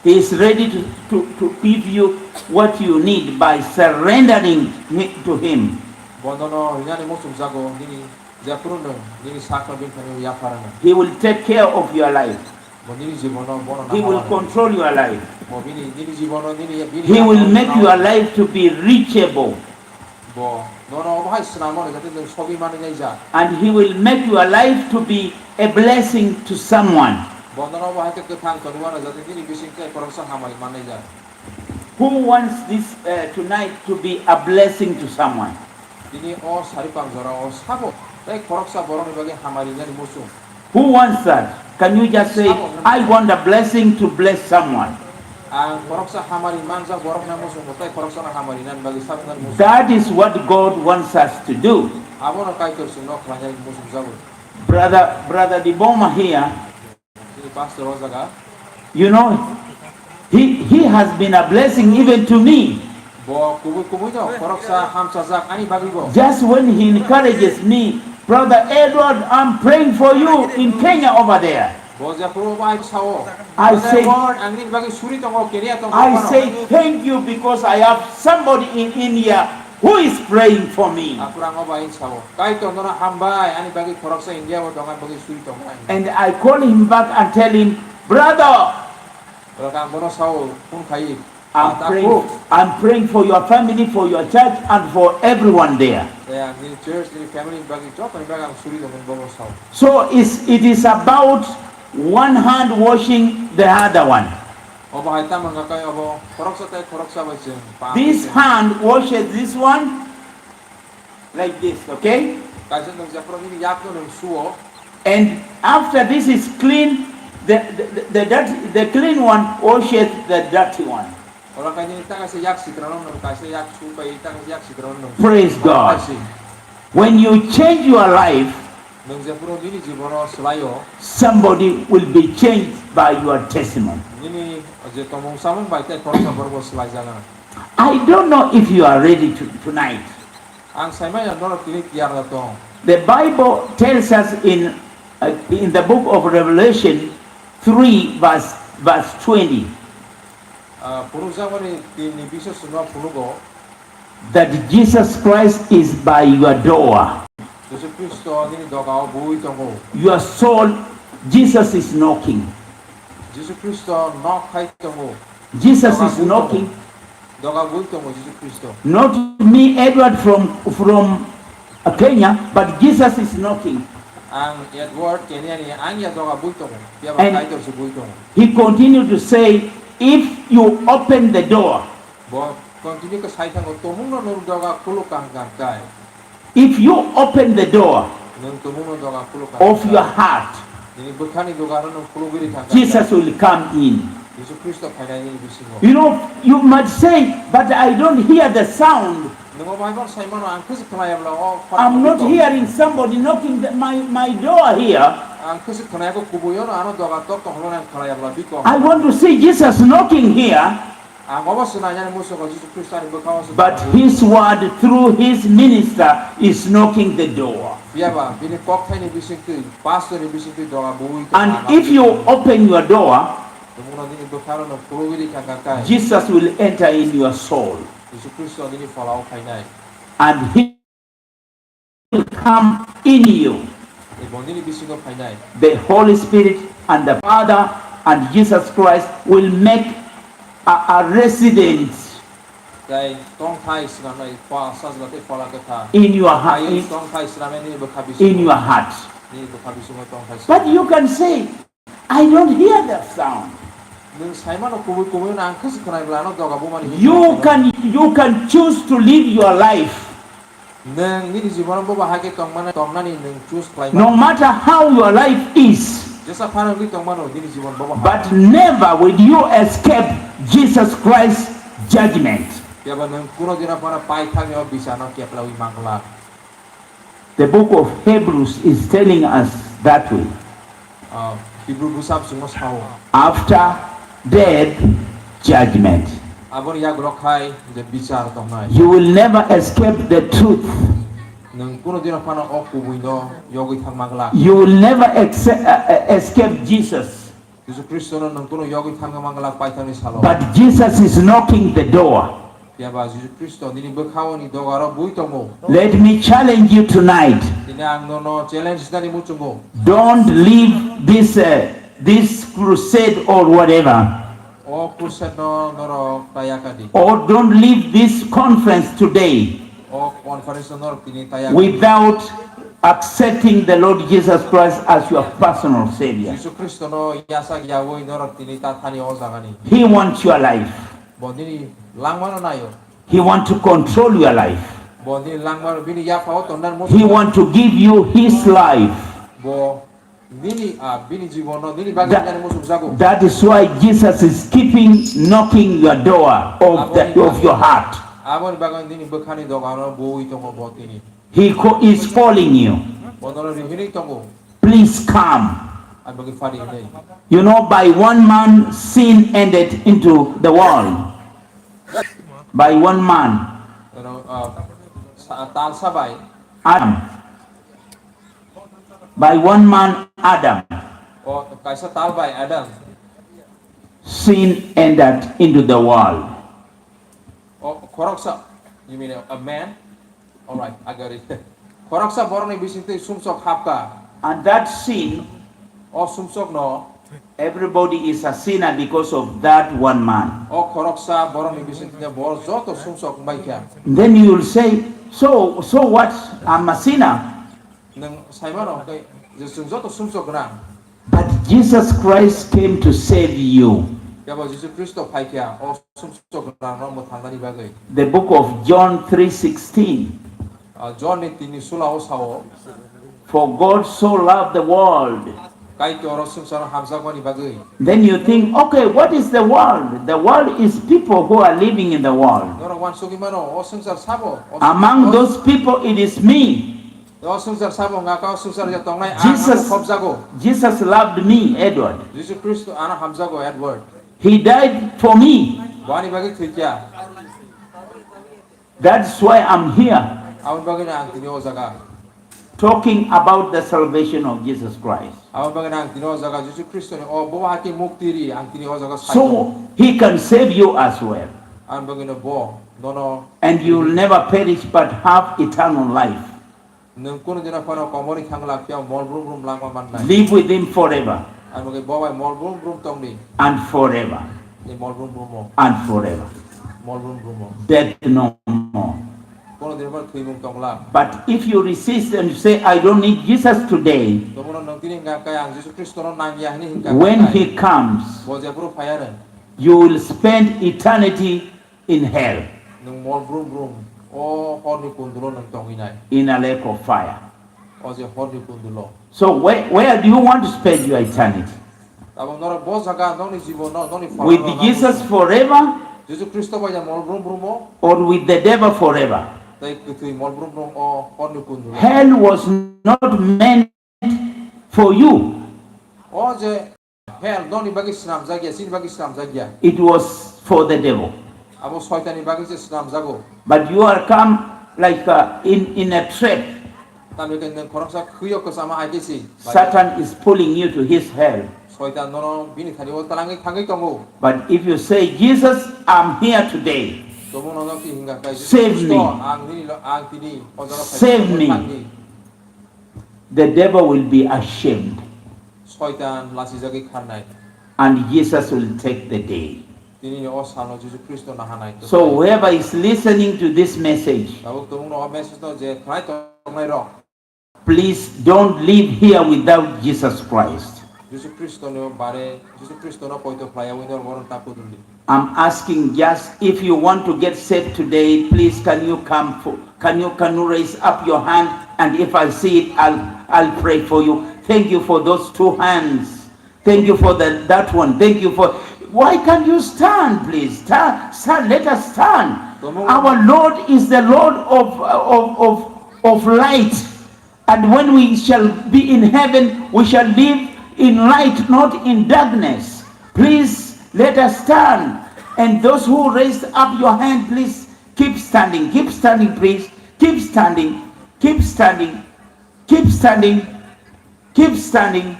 He is ready to, to, to give you what you need by surrendering hi-, to Him. Bo nono rinani muchungjago, nini jephuru nwng nini sakno bini thani yapharano. He will take care of your life. Bo nini jibono bono He will nahawari. Control your life. Bo bini, nini jibono nini, bini He will yapharano make your nahawari. Life to be reachable. Bo nono obo hai swnam mano jate nwng sogwi manwi nai jak. And He will make your life to be a blessing to someone. Bo nono obo hai khe kwthang tonwi mano jate nini bising tei khoroksa hamari mannai jak. Who wants this, uh, tonight to be a blessing to someone? Tini o sari pang jora o sabo tei khoroksa borokni bagwi hamari nani muchung. Who wants that? Can you just say, "I want a blessing to bless someone"? Ang khoroksa hamari manjak borokna muchungo tei khoroksano hamari nani bagwi sabnani muchungo. That is what God wants us to do. Abono Kaitor chwngno khlainani muchungjago. Brother, Brother Diboma here, Chini pastor o jaga. You know, he, he has been a blessing even to me. Bo kubui kubui no khoroksa hamchajak ani bagwi bo. Just when he encourages me, "Brother Edward, I'm praying for you in Kenya over there." Bo jephuru bai sao. I say, "Brother Edward, ang nini bagwi suri tongo, Kenya tongo." I say, "Thank you because I have somebody in India who is praying for me." Aphuru ang obo hai sao, "Kaitor nono hambai, ani bagwi khoroksa India o tong, ani bagwi suri tongo." And I call him back and tell him, "Brother, Oro ang bono sao, phone khai, "I'm ah, praying, takhuk. I'm praying for your family, for your church, and for everyone there." Tei ang nini church, nini family ni bagwi, joto ni bagwi ang suri tongmani bono sao. So it's, it is about one hand washing the other one. Obo hai tamo hwnka khe obo khoroksa tei khoroksa bai chwng pap This khe. Hand washes this one like this, okay? Kaisa nwng jephuru nini yakno nwng suo. And after this is clean, the, the, the, the, dirty, the clean one washes the dirty one. Oro khe nini ta kaisa yak sikrano nwng kaisa yak su bai ta kaisa yak sikrano nwng Praise God. Kaisa. When you change your life, Nwng jephuru nini jibono swlaio, somebody will be changed by your testimony. Nini je tongmung samung bai tei khoroksa borokbo swlaijago. I don't know if you are ready to, tonight. Ang saimanya norok tini tiyar no tong. The Bible tells us in, uh, in the book of Revelation three verse, verse twenty. Ah, phunukjakmani tini biseswno phunugo. That Jesus Christ is by your door. Jisu Khristo nini dogao bui tongo. Your soul, Jesus is knocking. Jisu Khristo nok khai tongo. Jesus is knocking. Doga bui tongo. Doga bui tongo Jisu Khristo. Not me, Edward from, from, uh, Kenya, but Jesus is knocking. Ang Edward, Kenya ni, ang ya doga bui tongo. Phiya ba Kaitor se bui tongo. And he continued to say, "If you open the door," Bo continue khe sai thango, "Tumungno nwng doga khuluk kang kang kai." If you open the door Nwng tumungno doga khuluk kang of kang your kai. Heart, Nini bwkhani dogano nwng khulugwi rikha kang kai. Jesus will come in. Jisu Khristo phainai nini bisingo. You know, you might say, "But I don't hear the sound." Nwng bo bai bo sai mano, ang khe se khwnaya bla o khorang I'm not khuluk hearing somebody knocking the, my, my door here. Ang khe se khwnaya kho kubui ono ano doga tok tong hwnwi ang khwnaya bla biko. I want to see Jesus knocking here. Ang obo se nainani muchungo Jisu Khristo ani bwkhao se But tongo. His word through his minister is knocking the door. Phiya ba bini kokthaini bisingtwi, pastorni bisingtwi doga bui tong. And if you open your door, Tumungno nini bwkhano no khulugwi rikha kang kai. Jesus will enter in your soul. Jisu Khristo nini pholao phainai. And he will come in you. Ebo nini bisingo phainai. The Holy Spirit and the Father and Jesus Christ will make a, a residence Tei tongthai swnamnai Pha, Sajla tei Phola Kwthar. In your heart, Ayuk in, tongthai swnamnai nini bwkha bisingo. In your heart. Nini bwkha bisingo tongthai swnamnai. But you can say, "I don't hear that sound." Nwng saimano kubui kubui no ang khe se khwnai bla ano doga bumani hinwi You khwnai. Can, you can choose to live your life. Nwng nini jibono bobo hai khe tongmani, tongnani nwng choose khlai mano. No matter how your life is, Jesa phano wngwi tongmano nini jibon bobo hai. But never will you escape Jesus Christ's judgment. Phiya ba nwng kuno dino phano paithakni o bisarno keplaui manglak. The book of Hebrews is telling us that way. Ah, Hibru bwsap chwngno sao. After death, judgment. Aboni yagulo khai je bichar tongnai. You will never escape the truth. Nwng kuno dino phano o kubuino yogwi thangma glak. You will never ex-, uh, uh, escape Jesus. Jisu Khristono nwng kuno yogwi thangma glak paithakni salo. But Jesus is knocking the door. Phiya ba Jisu Khristo nini bwkhao ni dogaro bui tongo. Let me challenge you tonight. Tini ang nono challenge nani muchungo. Don't leave this, uh, this crusade or whatever. O crusade no norok tayaka di. Or don't leave this conference today. O conference no norok tini tayaka di. Without accepting the Lord Jesus Christ as your personal Savior. Jisu Khristono yasak yawi norok tini ta thani o jagani. He wants your life. Bo nini langmano naio. He want to control your life. Bo nini langmano bini yaphao tongna muchung. He want to give you his life. Bo nini, ah, bini jibono nini bagwi That, nani muchung jago. That is why Jesus is keeping knocking your door of the, Aboni of your heart. Aboni bagwi nini bwkhani dogano bui tongo bo tini. He co-, is calling you. Bo nono rihini tongo. Please come. Aboni bagwi phari hinai. You know, by one man sin entered into the world. By one man. Oro, ah, sa-, tal sabai. Adam. By one man, Adam. O, kaisa tal bai Adam. Sin entered into the world. O, khoroksa, you mean a, a man? All right, I got it. Khoroksa borokni bisingtwi sumsok hapka. And that sin, O sumsokno, everybody is a sinner because of that one man. O khoroksa borokni bisingtwi borok joto sumsok wngbaikha. Then you will say, "So, so what? I'm a sinner." Nwng saimano hwnkhe je chwng joto sumsok gwnang. But Jesus Christ came to save you. Phiya bo Jisu Khristo phai kha o sumsok gwnangrok mwthangnani bagwi. The book of John three sixteen. Ah, John ni tini sula o sao. For God so loved the world. Kaitor o swngchar hamjakmani bagwi. Then you think, okay, what is the world? The world is people who are living in the world. Norok uansugwi mano, o swngchar sabo? O Among swngchar those people, it is me. O swngchar sabo wngkha, o swngchar ya tongnai, ang Jesus, ano khopjago. Jesus loved me, Edward. Jisu Khristo ano hamjago, Edward. He died for me. Bo ani bagwi thwikha. That's why I'm here. Aboni bagwino ang tini o jaga. Talking about the salvation of Jesus Christ. Aboni bagwino ang tini o jaga Jisu Khristoni o bo hati mukti ri ang tini o jaga sai tongo. So he can save you as well. Aboni bagwino bo nono And you will never perish but have eternal life. Nwng kunu dino phano komorwi thangla phiya mol brum brum langma mannai. Live with him forever. Aboni bagwi bo bai mol brum brum tongdi. And forever. Ni mol brum brum o. And forever. Mol brum brum o. Death no more. Kunu dino phano thwimung tongla. But if you resist and say, I don't need Jesus today, Tomono nwng tini hingka khe ang Jisu Khristono nangya hwnwi hingka when khe he comes, bo jephuru phaiya nwng. You will spend eternity in hell. Nwng mol brum brum o horni kundulo nwng tongwi nai. In a lake of fire. O je horni kundulo. So where, where do you want to spend your eternity? Tabuk norok bo jaga nokni jibono, nokni phalno. With Jesus forever? Jisu Khristo bai ya mol brum brum o? Or with the devil forever? Tei kwthwi mol brum brum o horni kundulo. Hell was not meant for you. O je Hell, nokni bagwi swnamjak ya, chini bagwi swnamjak ya. It was for the devil. Abo Soitanni bagwi se swnamjago. But you are come like, uh, in, in a trap. Tamni hwnkhe nwng khoroksa khwiyo kwchama hai khe si. Satan is pulling you to his hell. Soitan nono bini thani o twlangwi thangwi tongo. But if you say, Jesus, I'm here today. Tobuk nono ki hingka khe, Save me. Jisu Khristo, ang nini lo, ang tini o jaga phai Save me. Thangdi. The devil will be ashamed. Soitan lachijagwi kharnai. And Jesus will take the day. Tini o salno Jisu Khristo nahanai. So whoever is listening to this message, Tabuk tongmungno o message no je khnai tongnai rok. Please don't leave here without Jesus Christ. Jisu Khristo no bare, Jisu Khristo no poito khlaiwi norok bono ta kuduldi. I'm asking just if you want to get saved today, please can you come for, can you, can you raise up your hand? And if I see it, I'll, I'll pray for you. Thank you for those two hands. Thank you for the, that one. Thank you for, why can't you stand, please? Sta-, stand, let us stand. Our Lord is the Lord of, of, of, of light. And when we shall be in heaven, we shall live in light, not in darkness. Please let us stand. And those who raised up your hand, please keep standing. Keep standing, please. Keep standing. Keep standing. Keep standing. Keep standing.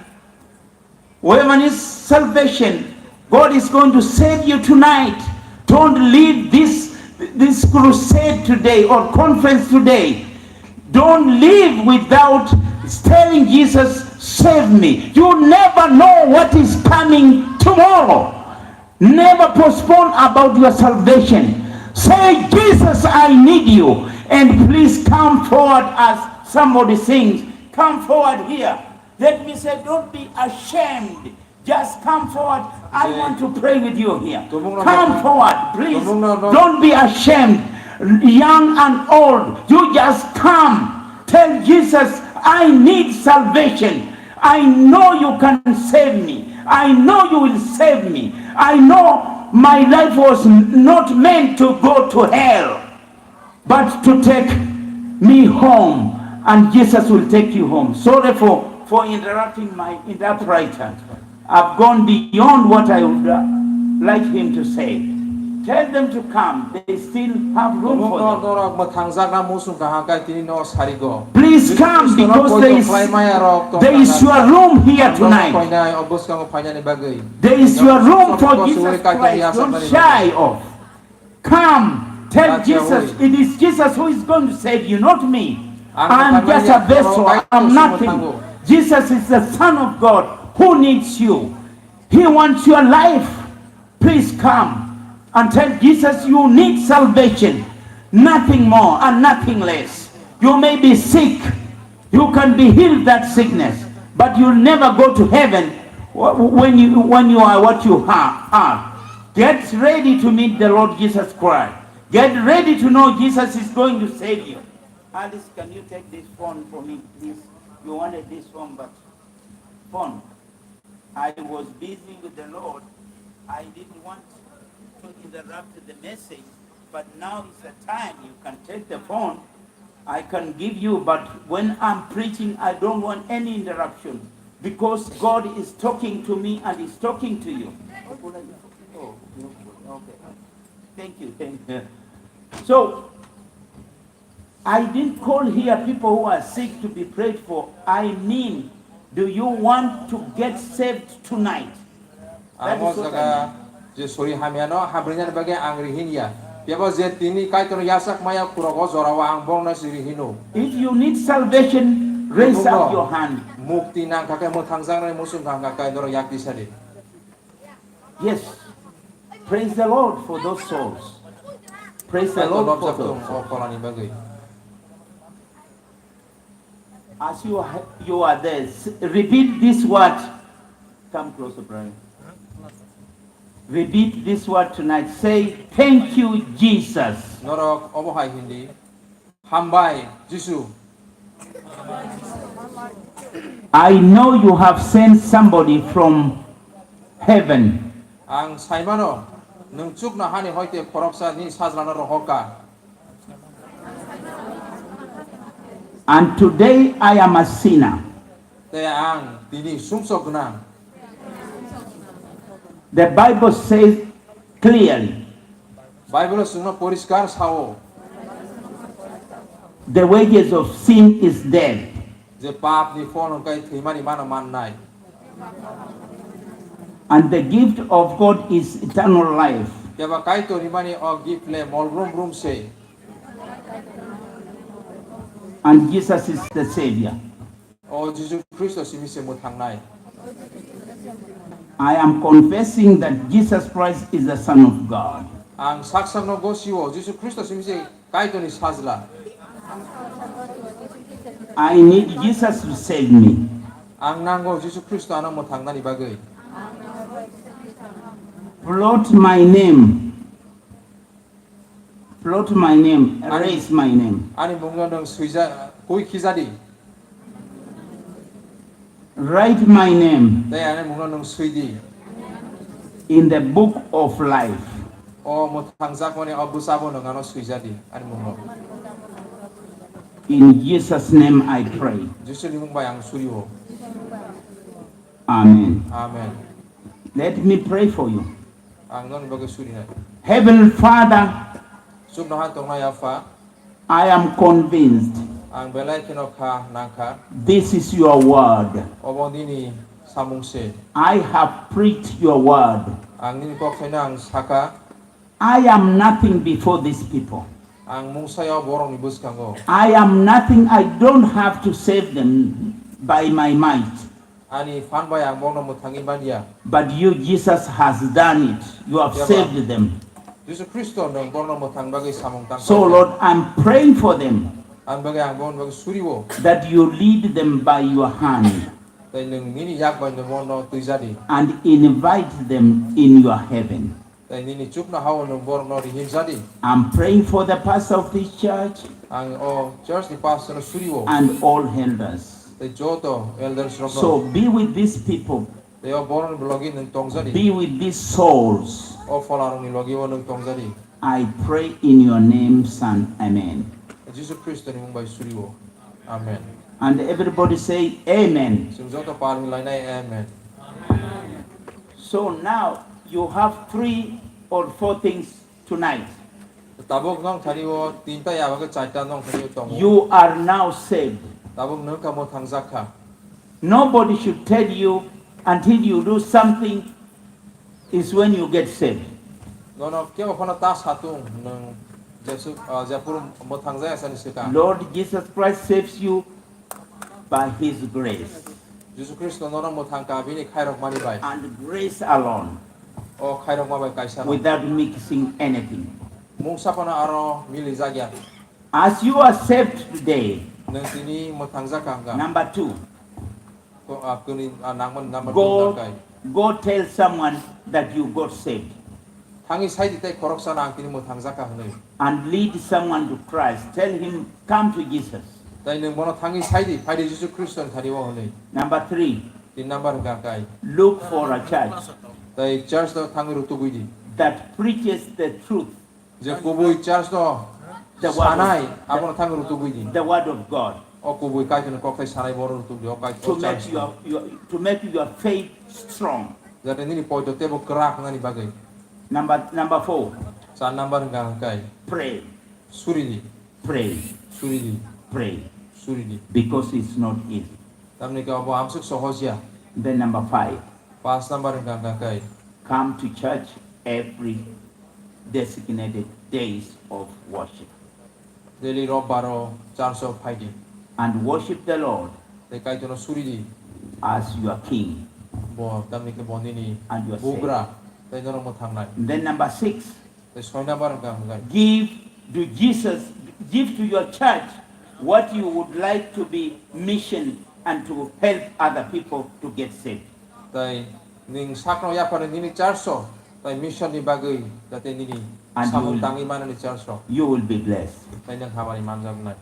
Whoever needs salvation, God is going to save you tonight. Don't leave this, this crusade today or conference today. Don't leave without telling Jesus, "Save me." You never know what is coming tomorrow. Never postpone about your salvation. Say, "Jesus, I need you, and please come forward," as somebody sings. Come forward here. Let me say, don't be ashamed. Just come forward. I want to pray with you here. Come forward, please. Don't be ashamed. Young and old, you just come. Tell Jesus, "I need salvation. I know you can save me. I know you will save me. I know my life was not meant to go to hell." But to take me home, and Jesus will take you home. Sorry for, for interrupting my interpreter. I've gone beyond what I would, uh, like him to say. Tell them to come. They still have room for them. Norok mwthangjakna muchung kaham khe tini no sarigo. Please come, because there is, there is your room here tonight. There is your room for Jesus Christ. Don't shy off. Come, tell Jesus, it is Jesus who is going to save you, not me. I'm just a vessel, I'm nothing. Jesus is the Son of God who needs you. He wants your life. Please come and tell Jesus you need salvation. Nothing more and nothing less. You may be sick. You can be healed that sickness, but you'll never go to heaven wh-, when you, when you are what you ha-, are. Get ready to meet the Lord Jesus Christ. Get ready to know Jesus is going to save you. Alice, can you take this phone for me, please? You wanted this phone, but phone. I was busy with the Lord. I didn't want to interrupt the message, but now is the time you can take the phone. I can give you, but when I'm preaching, I don't want any interruption because God is talking to me and is talking to you. Oh, okay. Thank you, thank you. So, I didn't call here people who are sick to be prayed for. I mean, do you want to get saved tonight? That Ang o is what I jaga mean. Je sori hamyano hamrinani bagwi ang rihinya. Phiya bo je tini Kaitorno yachak maya khurok o jorao ang bongno si rihino. If you need salvation, raise up your hand. Mukti nangkha khe mwthangjaknai muchung thangkha khe norok yak tisadi. Yes. Praise the Lord for those souls. Praise the Lord for those souls. As you ha-, you are there, s-, repeat this word. Come closer, Brian. Repeat this word tonight. Say, "Thank you, Jesus." Norok obo hai hindi. Hambai, Jisu. I know you have sent somebody from heaven. Ang saimano, nwng chukno hani hoite khoroksa ni sajlano rohorkha. And today I am a sinner. Tei ang tini sumsok gwnang. The Bible says clearly, Bible o chwngno poriskar sao, "The wages of sin is death." Je pap ni phol hwnkhe thwimani mano mannai. And the gift of God is eternal life. Keba Kaitor rimani o gift le mol brum brum se. And Jesus is the Savior. O Jisu Khristo simi se mwthangnai. I am confessing that Jesus Christ is the Son of God. Ang sak sakno gosio Jisu Khristo simi se Kaitorni sajla. I need Jesus to save me. Ang nango Jisu Khristo ano mwthangnani bagwi. Blot my name. Blot my name. Ani, raise my name. Ani mungno nwng suija, koi khijadi. Write my name. Tei ani mungno nwng suidi. In the book of life. O mwthangjakmani o bwsabo nwng ano suijadi, ani mungno. In Jesus' name I pray. Jisuni mung bai ang surio. Amen. Amen. Let me pray for you. Ang noni bagwi surinai. Heavenly Father, chuknoha tongnai Apha, I am convinced ang belai kheno kha nangkha. This is your word. Obo nini samung se. I have preached your word. Ang nini kok thaino ang sakha. I am nothing before these people. Ang mungsa ya borokni bwskango. I am nothing. I don't have to save them by my might. Ani phan bai ang bono mwthangwi manya. But you, Jesus, has done it. You have saved them. Jisu Khristo nwng bono mwthang bagwi samung tang. So, Lord, I'm praying for them. Ang bagwi ang bono bagwi surio. That you lead them by your hand. Tei nwng nini yak bai nwng bono twijadi. And invite them in your heaven. Tei nini chuknohao nwng borokno rihimjadi. I'm praying for the pastor of this church. Ang o church ni pastor no surio. And all elders. Tei joto elders rokno. So be with these people. Tei o borokni logi nwng tongjadi. Be with these souls. O phola rokni logi o nwng tongjadi. I pray in your name, Son. Amen. Jisu Khristo ni mung bai surio. Amen. And everybody say, "Amen." Chwng joto pal hinlainai, "Amen." So now you have three or four things tonight. Tabuk nong thani o tinta ya bagwi charta nong thani o tongo. You are now saved. Tabuk nwng kha mwthangjakha. Nobody should tell you until you do something is when you get saved. Nono kebo phano ta satung nwng jesu, ah, jephuru mwthang jaya sani swkang. Lord Jesus Christ saves you by his grace. Jisu Khristo nono mwthang ka bini khairok mani bai. And grace alone. O khairok ma bai kaisa no. Without mixing anything. Mungsa phano aro mili jagya. As you are saved today, nwng tini mwthang jakha hwnkha. Number two, Ko-, ah, kuni, ah, nangmani number two go, nangkai. Go tell someone that you got saved. Thangwi saidi tei khoroksa no ang tini mwthangjakha hwnwi. And lead someone to Christ. Tell him, "Come to Jesus." Tai nwng bono thangwi saidi, "Phaidi Jisu Khristo ni thani o," hwnwi. Number three. Tin number hwnkha kai. Look for a church. Tai church no thangwi rutugwi di. That preaches the truth. Je kubui church no The word of sanai, the abono thangwi rutugwi di. The word of God. O kubui Kaitorni kokthai sanai bono rutugwi di, o Kaitor To make church no. your, your, to make your faith strong. Jate nini poito tebo kwrak wngnani bagwi. Number, number four. Char number hwnkha hwnkhe. Pray. Suri di. Pray. Suri di. Pray. Suri di. Because it's not easy. Tamni khe obo amsuk sohoj ya. Then number five. Pas number hwnkha hwnkhe. Come to church every designated days of worship. Daily robbaro church o phaidi. And worship the Lord Tei Kaitorno suri di. As your king. Bo tamni khe bo nini And your bugra. Savior. Tei norok mwthangnai. Then number six. Tei soi number hwnkha hwnkhe. Give to Jesus, give to your church what you would like to be mission and to help other people to get saved. Tai nwng sakno yapharni nini church o, tai mission ni bagwi, jate nini And samung you will, tangwi manani church o. You will be blessed. Tai nwng hamari manjaknai.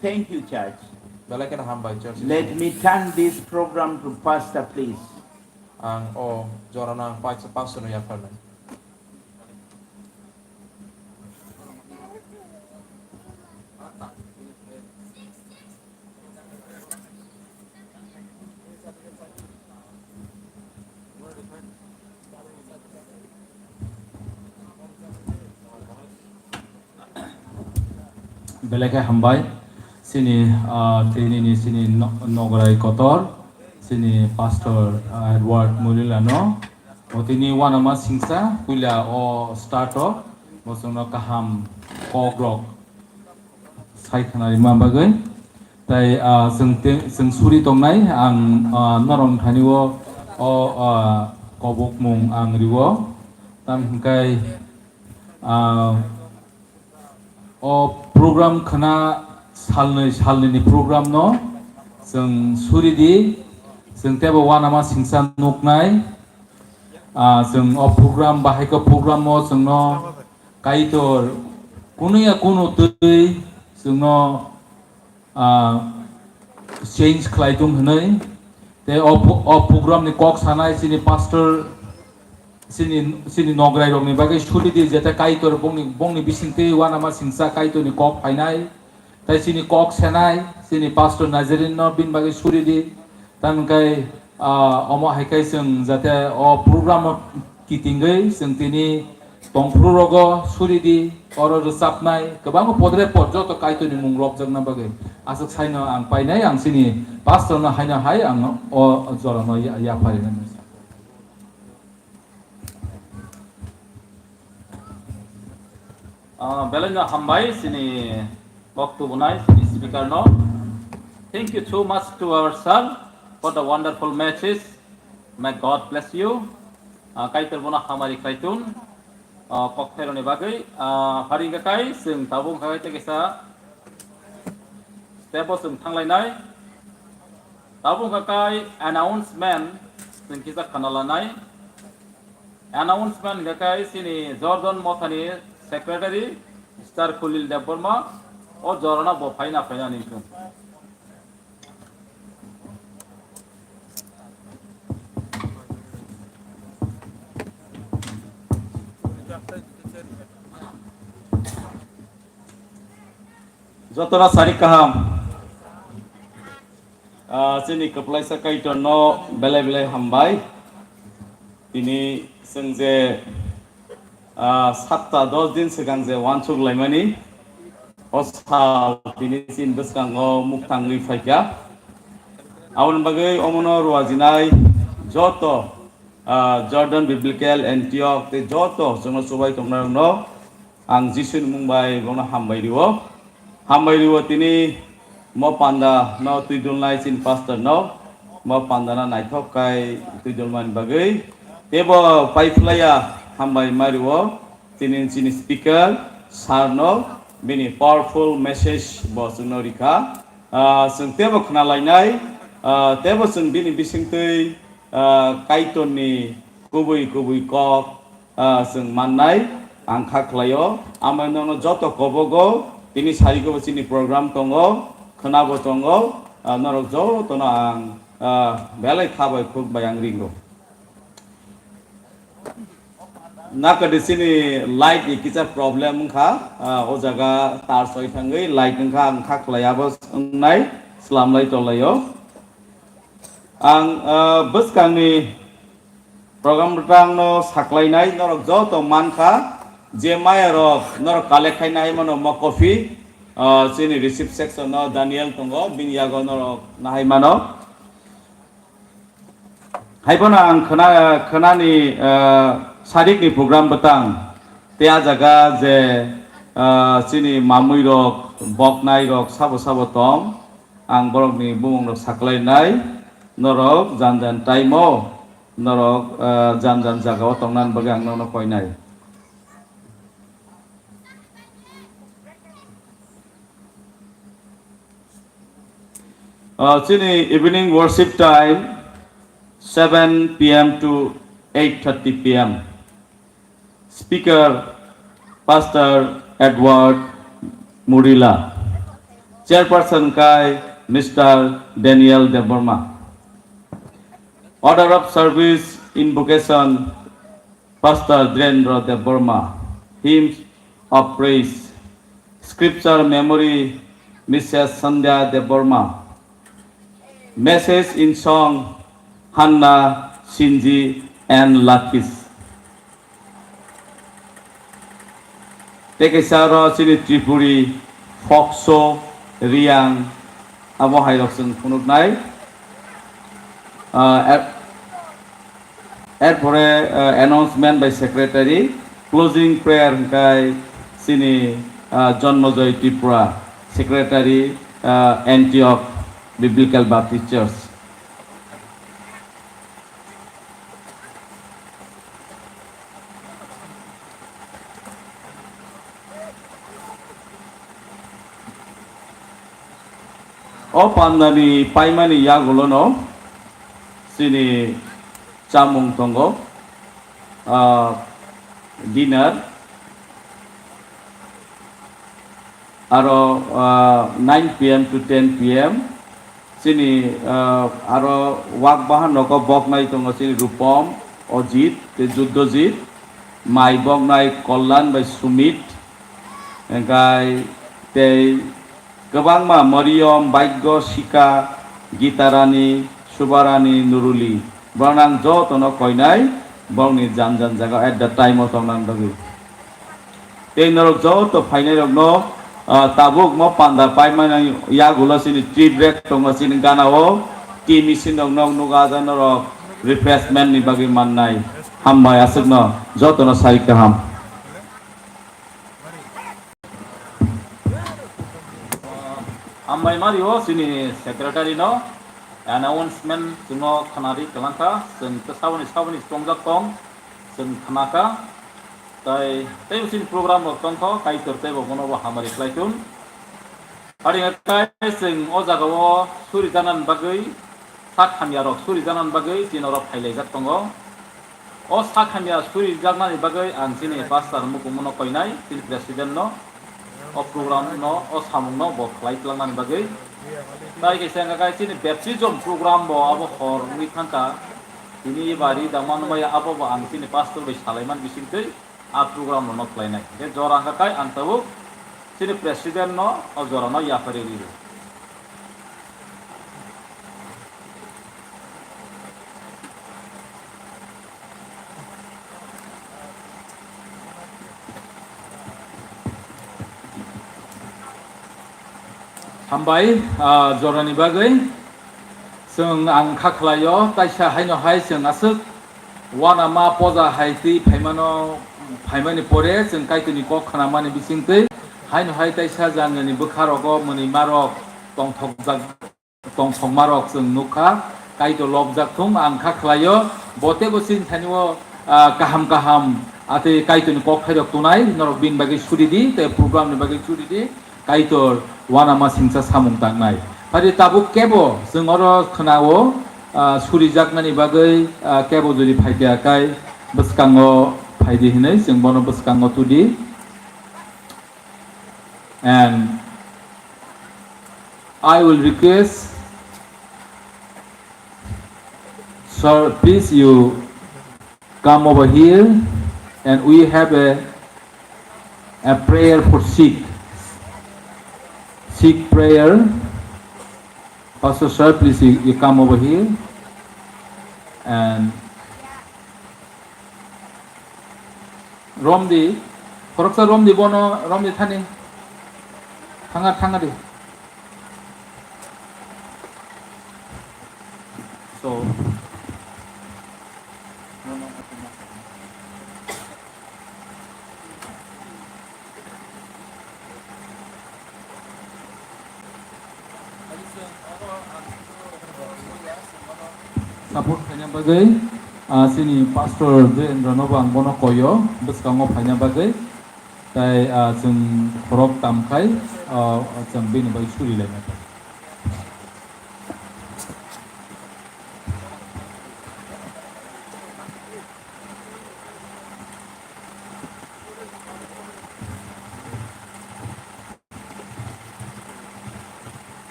Thank you, church. Belai kheno hambai church. Let me turn this program to pastor, please. Ang o jorano ang pas-, pastor no yapharnai. Belai khe hambai, chini, ah, tini ni chini no-, nograi kotor, chini pastor, ah, Edward Mulilano, o tini wanama singsa puila o start o, bo chwngno kaham kok rok sai khna rima bagwi. Tai, ah, chwng te, chwng suri tongnai, ang, ah, norok thani o, o, ah, kobokmung ang rio. Tam hwnkhe, ah, o program khna salnwi, salnwi ni program no chwng suri di, chwng tebo wanama singsa nuknai. Ah, chwng o program bahai khe program o chwngno Kaitor kunu ya kunu twi chwngno, ah, change khlai tung hwnwi. Tei o pro-, o program ni kok sanai chini pastor, chini, chini nograi rok ni bagwi suri di, jete Kaitor bongni, bongni bising twi wanama singsa Kaitor ni kok phainai. Tai chini kok senai, chini pastor Nazarene no bini bagwi suri di. Tamo khe, ah, omo hai khe chwng jate o program o kitingwi chwng tini tongphuru rogo suri di, oro rwchapnai, kwbangma podre pod joto Kaitorni mung ropjakna bagwi. Aswk saino ang painai, ang chini pastor no haino hai ang o jora no ya-, yapharinai. Ah, belai no hambai chini kok tubunai, chini speaker no. Thank you so much to our sir for the wonderful message. May God bless you. Ah, Kaitor bono hamari khlai tun. Ah, kok thaironi bagwi, ah, hari hwnkha kai chwng tabuk hwnkha kai tei kisa step o chwng thanglainai. Tabuk hwnkha kai announcement chwng kisa khana lanai. Announcement hwnkha kai chini Jordan Mothani secretary Mister Kholil Debbarma o jorano bo phaina phaina ningkung. Jotono sari kaham. Ah, chini kwplaisa Kaitor no belai belai hambai. Tini chwng je, ah, satta dos din swkang je wansuk laimani, o sal tini chini bwskango muktangwi phaikha. Aboni bagwi omono ruajinai joto, ah, Jordan Biblical Antioch tei joto chwngno chubai tongnai rokno ang Jisuni mung bai bono hambai rio. Hambai rio tini mo panda no twidulnai chini pastor no, mo panda no naithok kai twidulmani bagwi. Tebo paiphlaiya hambai ma rio tini chini speaker sir no bini powerful message bo chwngno rikha. Ah, chwng tebo khna lainai, ah, tebo chwng bini bisingtwi, ah, Kaitorni kubui kubui kok, ah, chwng mannai ang kha khlaio. Amai nono joto kobogo tini sarikobo chini program tongo, khwnabo tongo, ah, norok jotono ang, ah, belai kha bai khuk bai ang ringo. Nakadi chini light ni kisa problem wngkha, ah, o jaga tar soi thangwi light wngkha, ang kha khlai abo wngnai, slamlai tonglaio. Ang, ah, bwskangni program bwtangno saklainai norok joto mankha, je maya rok norok collect khai nai mano mo coffee, ah, chini receipt section no Daniel tongo, bini yago norok nahai mano. Haiphano ang khwna-, khwnani, ah, sarikni program bwtang tei a jaga je, ah, chini mamwirok, boknairok sabo sabo tong, ang borokni bumungrok saklainai, norok jan jan time-o, norok, ah, jan jan jagao tongnani bagwi ang nono koinai. Uh, chini evening worship time seven P M to eight thirty P M. Speaker, Pastor Edward Murila. Chairperson kai Mister Daniel Debbarma. Order of service invocation, Pastor Dhirendra Debbarma. Hymns of praise, scripture memory, Missus Sandhya Debbarma. Message in song, Hannah, Sinji and Lakis. Tei kaisa oro chini Tripuri, Fokso, Riyang, abo hai rok chwng phunuknai. Ah, er-, erpore, ah, announcement by secretary, closing prayer hwnkhe chini, ah, Jonmojoy Tripura, secretary, ah, Antioch Biblical Baptist Church. O pandani paimani yagulono chini chamung tongo, ah, dinner, aro, ah, nine P M to ten P M chini, ah, aro wak bahan nogo boknai tongo chini Rupom, Ojit, tei Juddhojit, mai boknai Kollan bai Sumit, hingkai tei kwbangma Moriyom, Baigyo, Sika, Gitarani, Subarani, Nuruli. Borok ang jotono koinai, borokni jan jan jaga at the time o tongna bagwi. Tei norok joto phainairokno, ah, tabuk mo panda paimani yagulo chini tea break tongo chini ganao, tea machine rok nok nugo aja norok refreshment ni bagwi mannai. Hambai aswkno jotono sai kaham. Hambai mario chini secretary no announcement chwngno khwnari kwlangkha, chwng saboni saboni chongjak tong, chwng khnakha, tai teibo chini program rok tongkho, Kaitor teibo bono bo hamari khlai thun. Ari hwnkhe chwng o jagao suri janani bagwi sak hamya rok suri janani bagwi chini oro phailaijak tongo. O sak hamya suri jaknani bagwi ang chini pastor mukumu no koinai, chini president no, o program no, o samung no bo khlai twlangnani bagwi. Tai kaisa hwnkha khe chini baptism program bo abo hor wngwi thangkha. Tini bari da manmaya abo bo ang chini pastor bai salaiman bisingtwi a program no khlainai. Hwnkhe jora hwnkha khe ang tabuk chini president no o jora no yapharwi rwo. Hambai, ah, jorani bagwi. Chwng ang kha khlaio, taisa haino hai chwng aswk uanama poja hai twi phaimano, phaimani pore chwng Kaitorni kok khnamani bisingtwi haino hai taisa janjani bwkha rogo mwnwi marok tongthokjak. Tongthokmarok chwng nukha, Kaitor lobjak thung, ang kha khlaio, bo teibo chini thani-o, ah, kaham kaham, ah, tei Kaitorni kokthairok tunai, norok bini bagwi suri di, tei program ni bagwi suri di, Kaitor uanama singcha samung tangnai. Phadi tabuk kebo chwng oro khna-o, ah, surijaknani bagwi, ah, kebo jodi phaikha kai bwskango phaidi hinwi chwng bono bwskango tudi. And I will request, sir, please you come over here and we have a, a prayer for sick. Sick prayer. Pastor sir, please you, you come over here. And Romdi, khoroksa romdi bono, romdi thani. Thanga, thanga di. So, Support khaina bagwi, ah, chini pastor Joyendra no bo ang bono koyo bwskango phaina bagwi, tai, ah, chwng khorok tam khai, ah, chwng bini bai suri laina.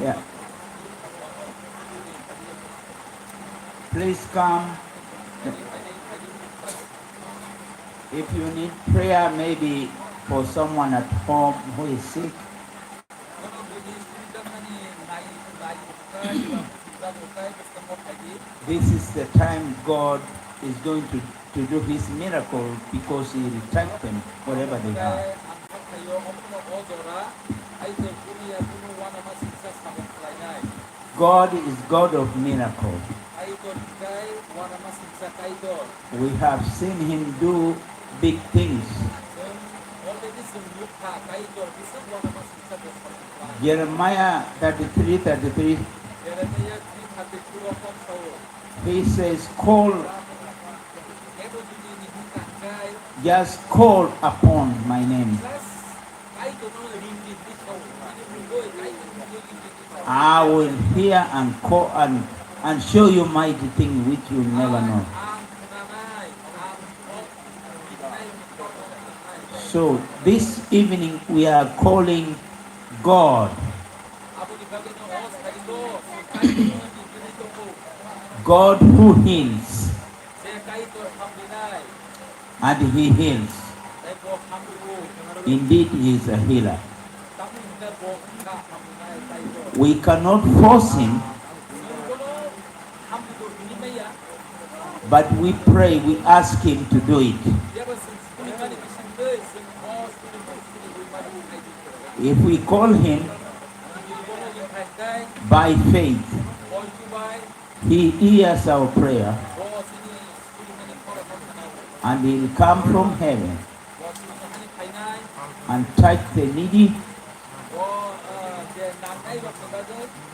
Yeah. Please come. If you need prayer, maybe for someone at home who is sick, this is the time God is going to, to do his miracle because he will touch them wherever they are. God is God of miracle. We have seen him do big things. Jeremiah thirty-three thirty-three, he says, "Call, just call upon my name." I will hear and call and, and show you mighty thing which you never know. So this evening we are calling God. God who heals. And he heals. Indeed, he is a healer. We cannot force him, but we pray, we ask him to do it. If we call him by faith, he hears our prayer and he will come from heaven and touch the needy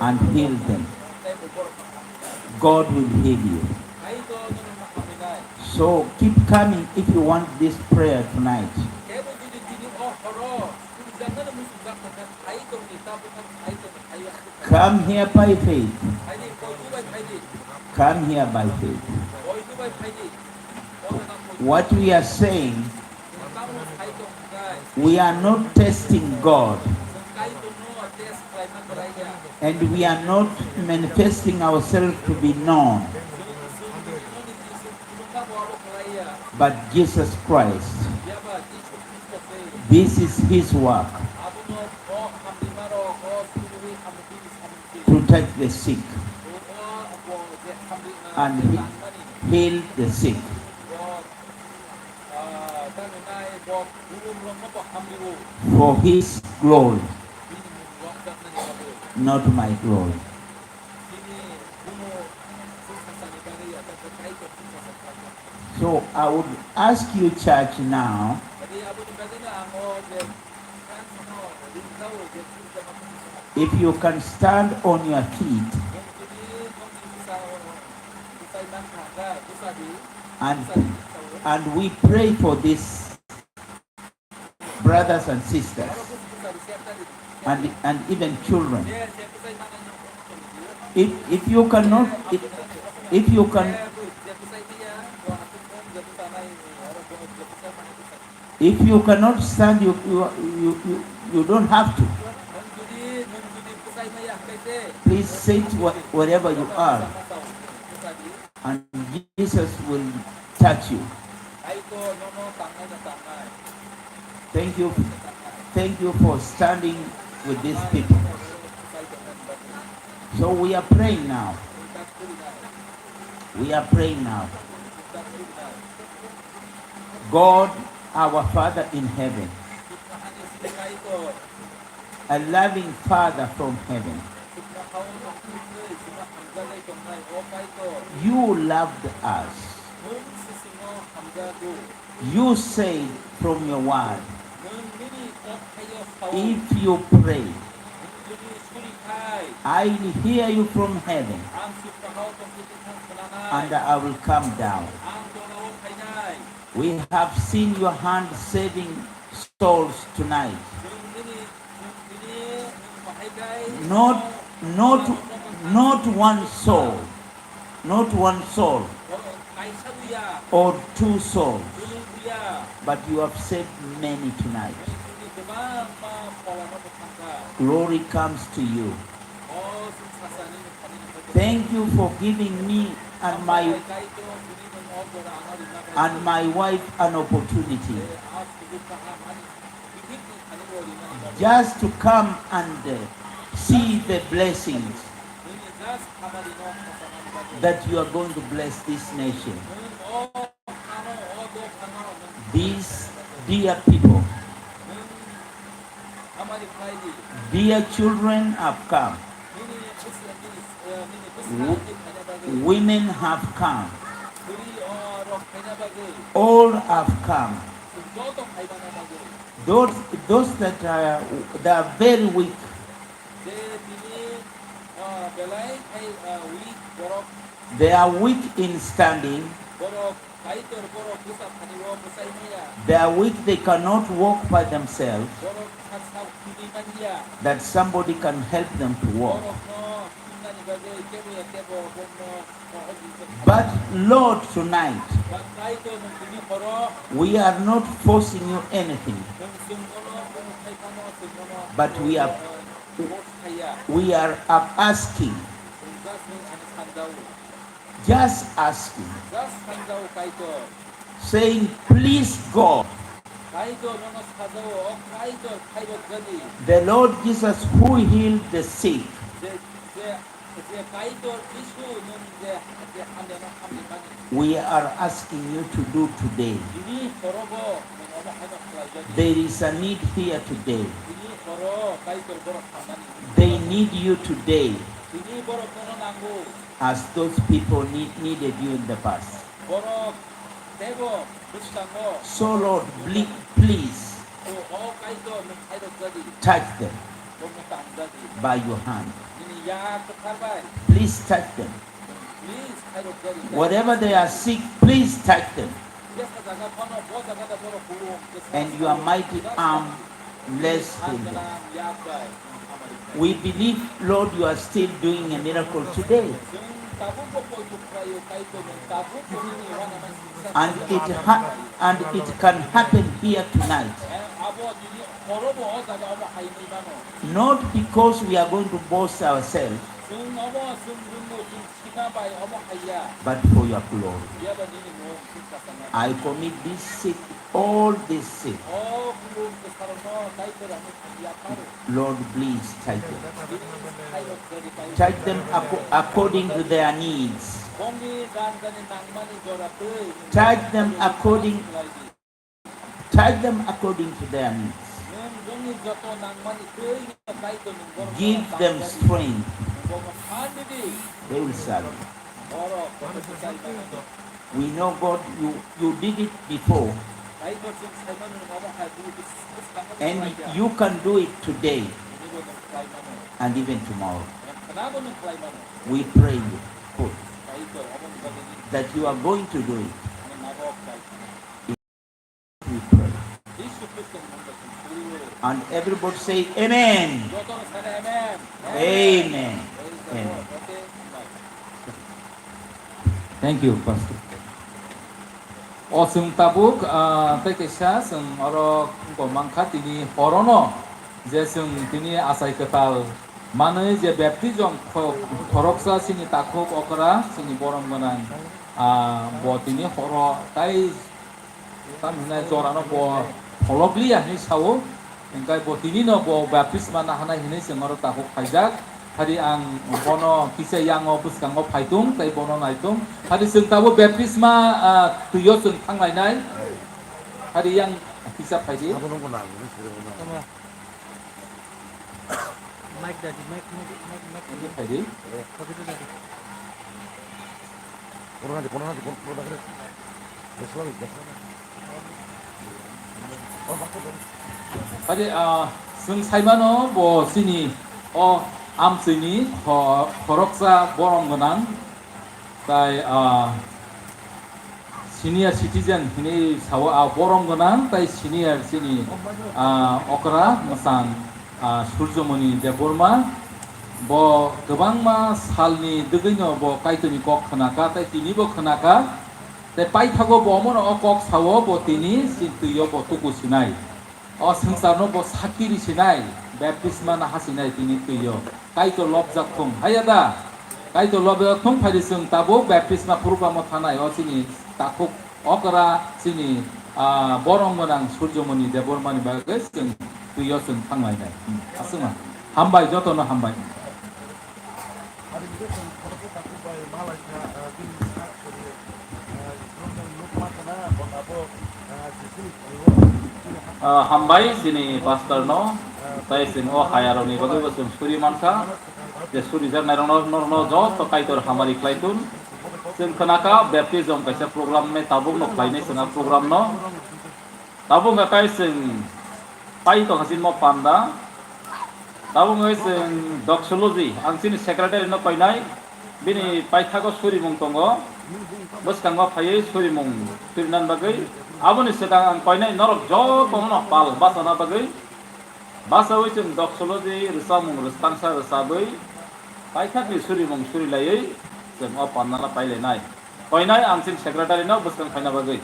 and heal them. God will heal you. So keep coming if you want this prayer tonight. Come here by faith. Come here by faith. What we are saying, we are not testing God, and we are not manifesting ourselves to be known, but Jesus Christ. This is his work, to touch the sick and he-, heal the sick for his glory, not my glory. So I would ask you, church, now, if you can stand on your feet and, and we pray for these brothers and sisters. and, and even children. If, if you cannot, if, if you can, if you cannot stand, you, you, you, you, you don't have to. Please sit wh-, wherever you are, and Jesus will touch you. Thank you, thank you for standing with these people. So we are praying now. We are praying now. God, our Father in heaven, a loving Father from heaven, you loved us. You said from your word, if you pray, I will hear you from heaven, and I will come down. We have seen your hand saving souls tonight. Not, not, not one soul, not one soul or two souls, but you have saved many tonight. Glory comes to you. Thank you for giving me and my, and my wife an opportunity just to come and, uh, see the blessings that you are going to bless this nation. These dear people, dear children have come. W-, women have come. All have come. Those, those that are, they are very weak. They are weak in standing. They are weak, they cannot walk by themselves. That somebody can help them to walk. But Lord, tonight, we are not forcing you anything, but we are, we are asking, just asking, saying, "Please, God." The Lord Jesus who healed the sick, we are asking you to do today. There is a need here today. They need you today as those people need, needed you in the past. So, Lord, ble-, please touch them. By your hand. Please touch them. Wherever they are sick, please touch them. And your mighty arm bless them. We believe, Lord, you are still doing a miracle today. And it ha-, and it can happen here tonight. Not because we are going to boast ourselves, but for your glory. I commit this sick, all this sick. Lord, please touch them. Touch them acco-, according to their needs. Touch them according, touch them according to their needs. Give them strength. They will serve you. We know, God, you, you did it before, and you can do it today and even tomorrow. We pray you, God, that you are going to do it. We pray. And everybody say amen. Amen. Amen. Thank you, Pastor. O chwng tabuk, ah, tei kaisa chwng oro wngkha tini horono je chwng tini achai kwtal manwi je baptism kho-, khoroksa chini takhuk okra chini borom gwnang, ah, bo tini horo tai Tam hinai jorano bo pholokliya hinwi sao, hingkai bo tinino bo baptisma nahanai hinwi chwng oro tabuk phaijak. Hari ang bono kisa yango bwskango phaitung tei bono naitung. Hari chwng tabuk baptisma, ah, twio chwng thanglainai. Hari yang kisa phaidi. Abono bo nang, ni sirbo nang. Tama. Mic dadi, mic, mic, mic, mic. Ini phaidi. Phaidi dadi. Corona di, corona di, corona di. Besok lagi, besok lagi. Phaidi, ah, chwng saimano bo chini o amchwini kho-, khoroksa borom gwnang. Tai, ah, senior citizen hinwi sao, ah, borom gwnang tai senior chini, ah, okra mwchang, ah, Surjomoni Debbarma. Bo kwbangma salni dwgwino bo Kaitorni kok khwnakha tai tinibo khwnakha. Tai paithago bo omono o kok sao bo tini chini twio bo tuku sinai. O swngcharno bo sakki risinai, baptisma nahasinai tini twio. Kaitor lobjak thung, haya da? Kaitor lobjak thung, phaidi chwng tabuk baptisma program-o thanai, o chini takhuk okra chini, ah, borom gwnang Surjomoni Debbarmani bagwi chwng twio chwng thanglainai. Hmm, aswkma. Hambai, jotono hambai. Ah, hambai chini pastor no, tai chwng o hayarokni bagwi bo chwng suri mankha, je surijaknairokno norokno joto Kaitor hamari khlai thun. Chwng khwnakha baptism kaisa program hinwi tabukno khlainai chwng a program no. Tabuk wngkha kai chwng pai tongkha chini mo panda. Tabuk wngwi chwng doxology, ang chini secretary no koinai, bini paithago surimung tongo, bwskango phaiwi surimung surinan bagwi. Aboni swkang ang koinai norok jotono pal bachana bagwi. Bachaui chwng doxology rwchapmung rwstangsa rwchabwi paithakni surimung surilaiwi chwng o pandano pailainai. Koinai ang chini secretary no bwskang phaina bagwi.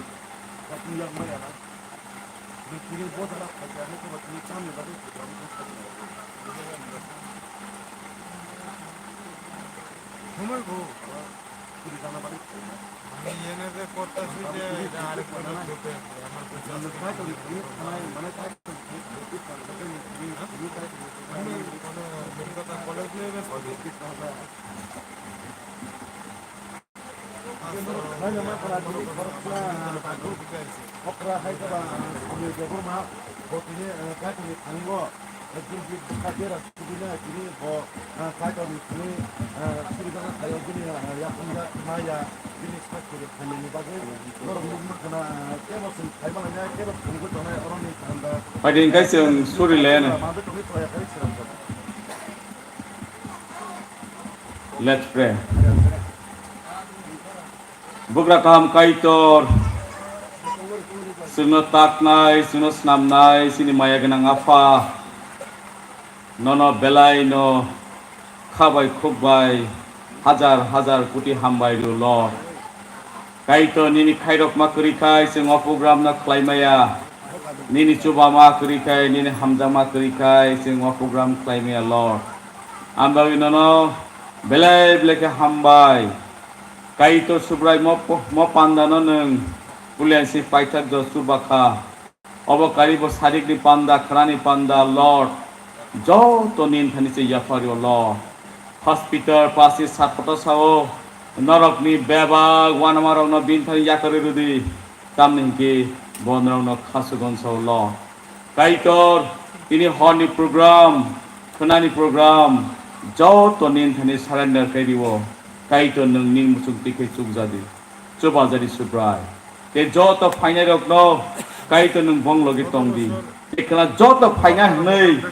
Okra hai khe ba, ah, Sumi Debbarma, bo tini, ah, Kaitorni thani-o, ekdin bini bwkha bera sugwina tini bo, ah, Kaitorni thani, ah, surijakna khaio bini, ah, yakung ya, ma ya, bini sak suri khainani bagwi, norok nukma khna, ah, kebo chwng khaima lainai, kebo thwngwi tongnai, oroni thanda. Phaidi hwnkhe chwng suri le ano. Let's pray. Bugra kaham Kaitor, chwngno taknai, chwngno snamnai, chini maya gwnang Apha, nono belai no kha bai khuk bai hajar hajar koti hambai rw Lord. Kaitor nini khairokma kwrwi khai chwng o program no khlai maya, nini chubama kwrwi khai, nini hamjakma kwrwi khai chwng o program khlai maya Lord. Ang bagwi nono belai belai khe hambai. Kaitor Subrai mo, mo pandano nwng puliansi paithak do chubakha. Obo karibo sarikni panda, khrani panda, Lord. Joto nini thani se yaphario, Lord. Hospital, pasi, satpata sao, norokni bebak wanamarokno bini thani yakarwi rwdi. Tamni hwnkhe bo norokno khasugon sao, Lord. Kaitor, tini horni program, khwnani program, joto nini thani surrender kairio. Kaitor nwng nini muchung twi khe chukjadi, chubajadi Subrai. Tei joto phainairokno Kaitor nwng bong logi tongdi. Tei khwna joto phaina hwnwi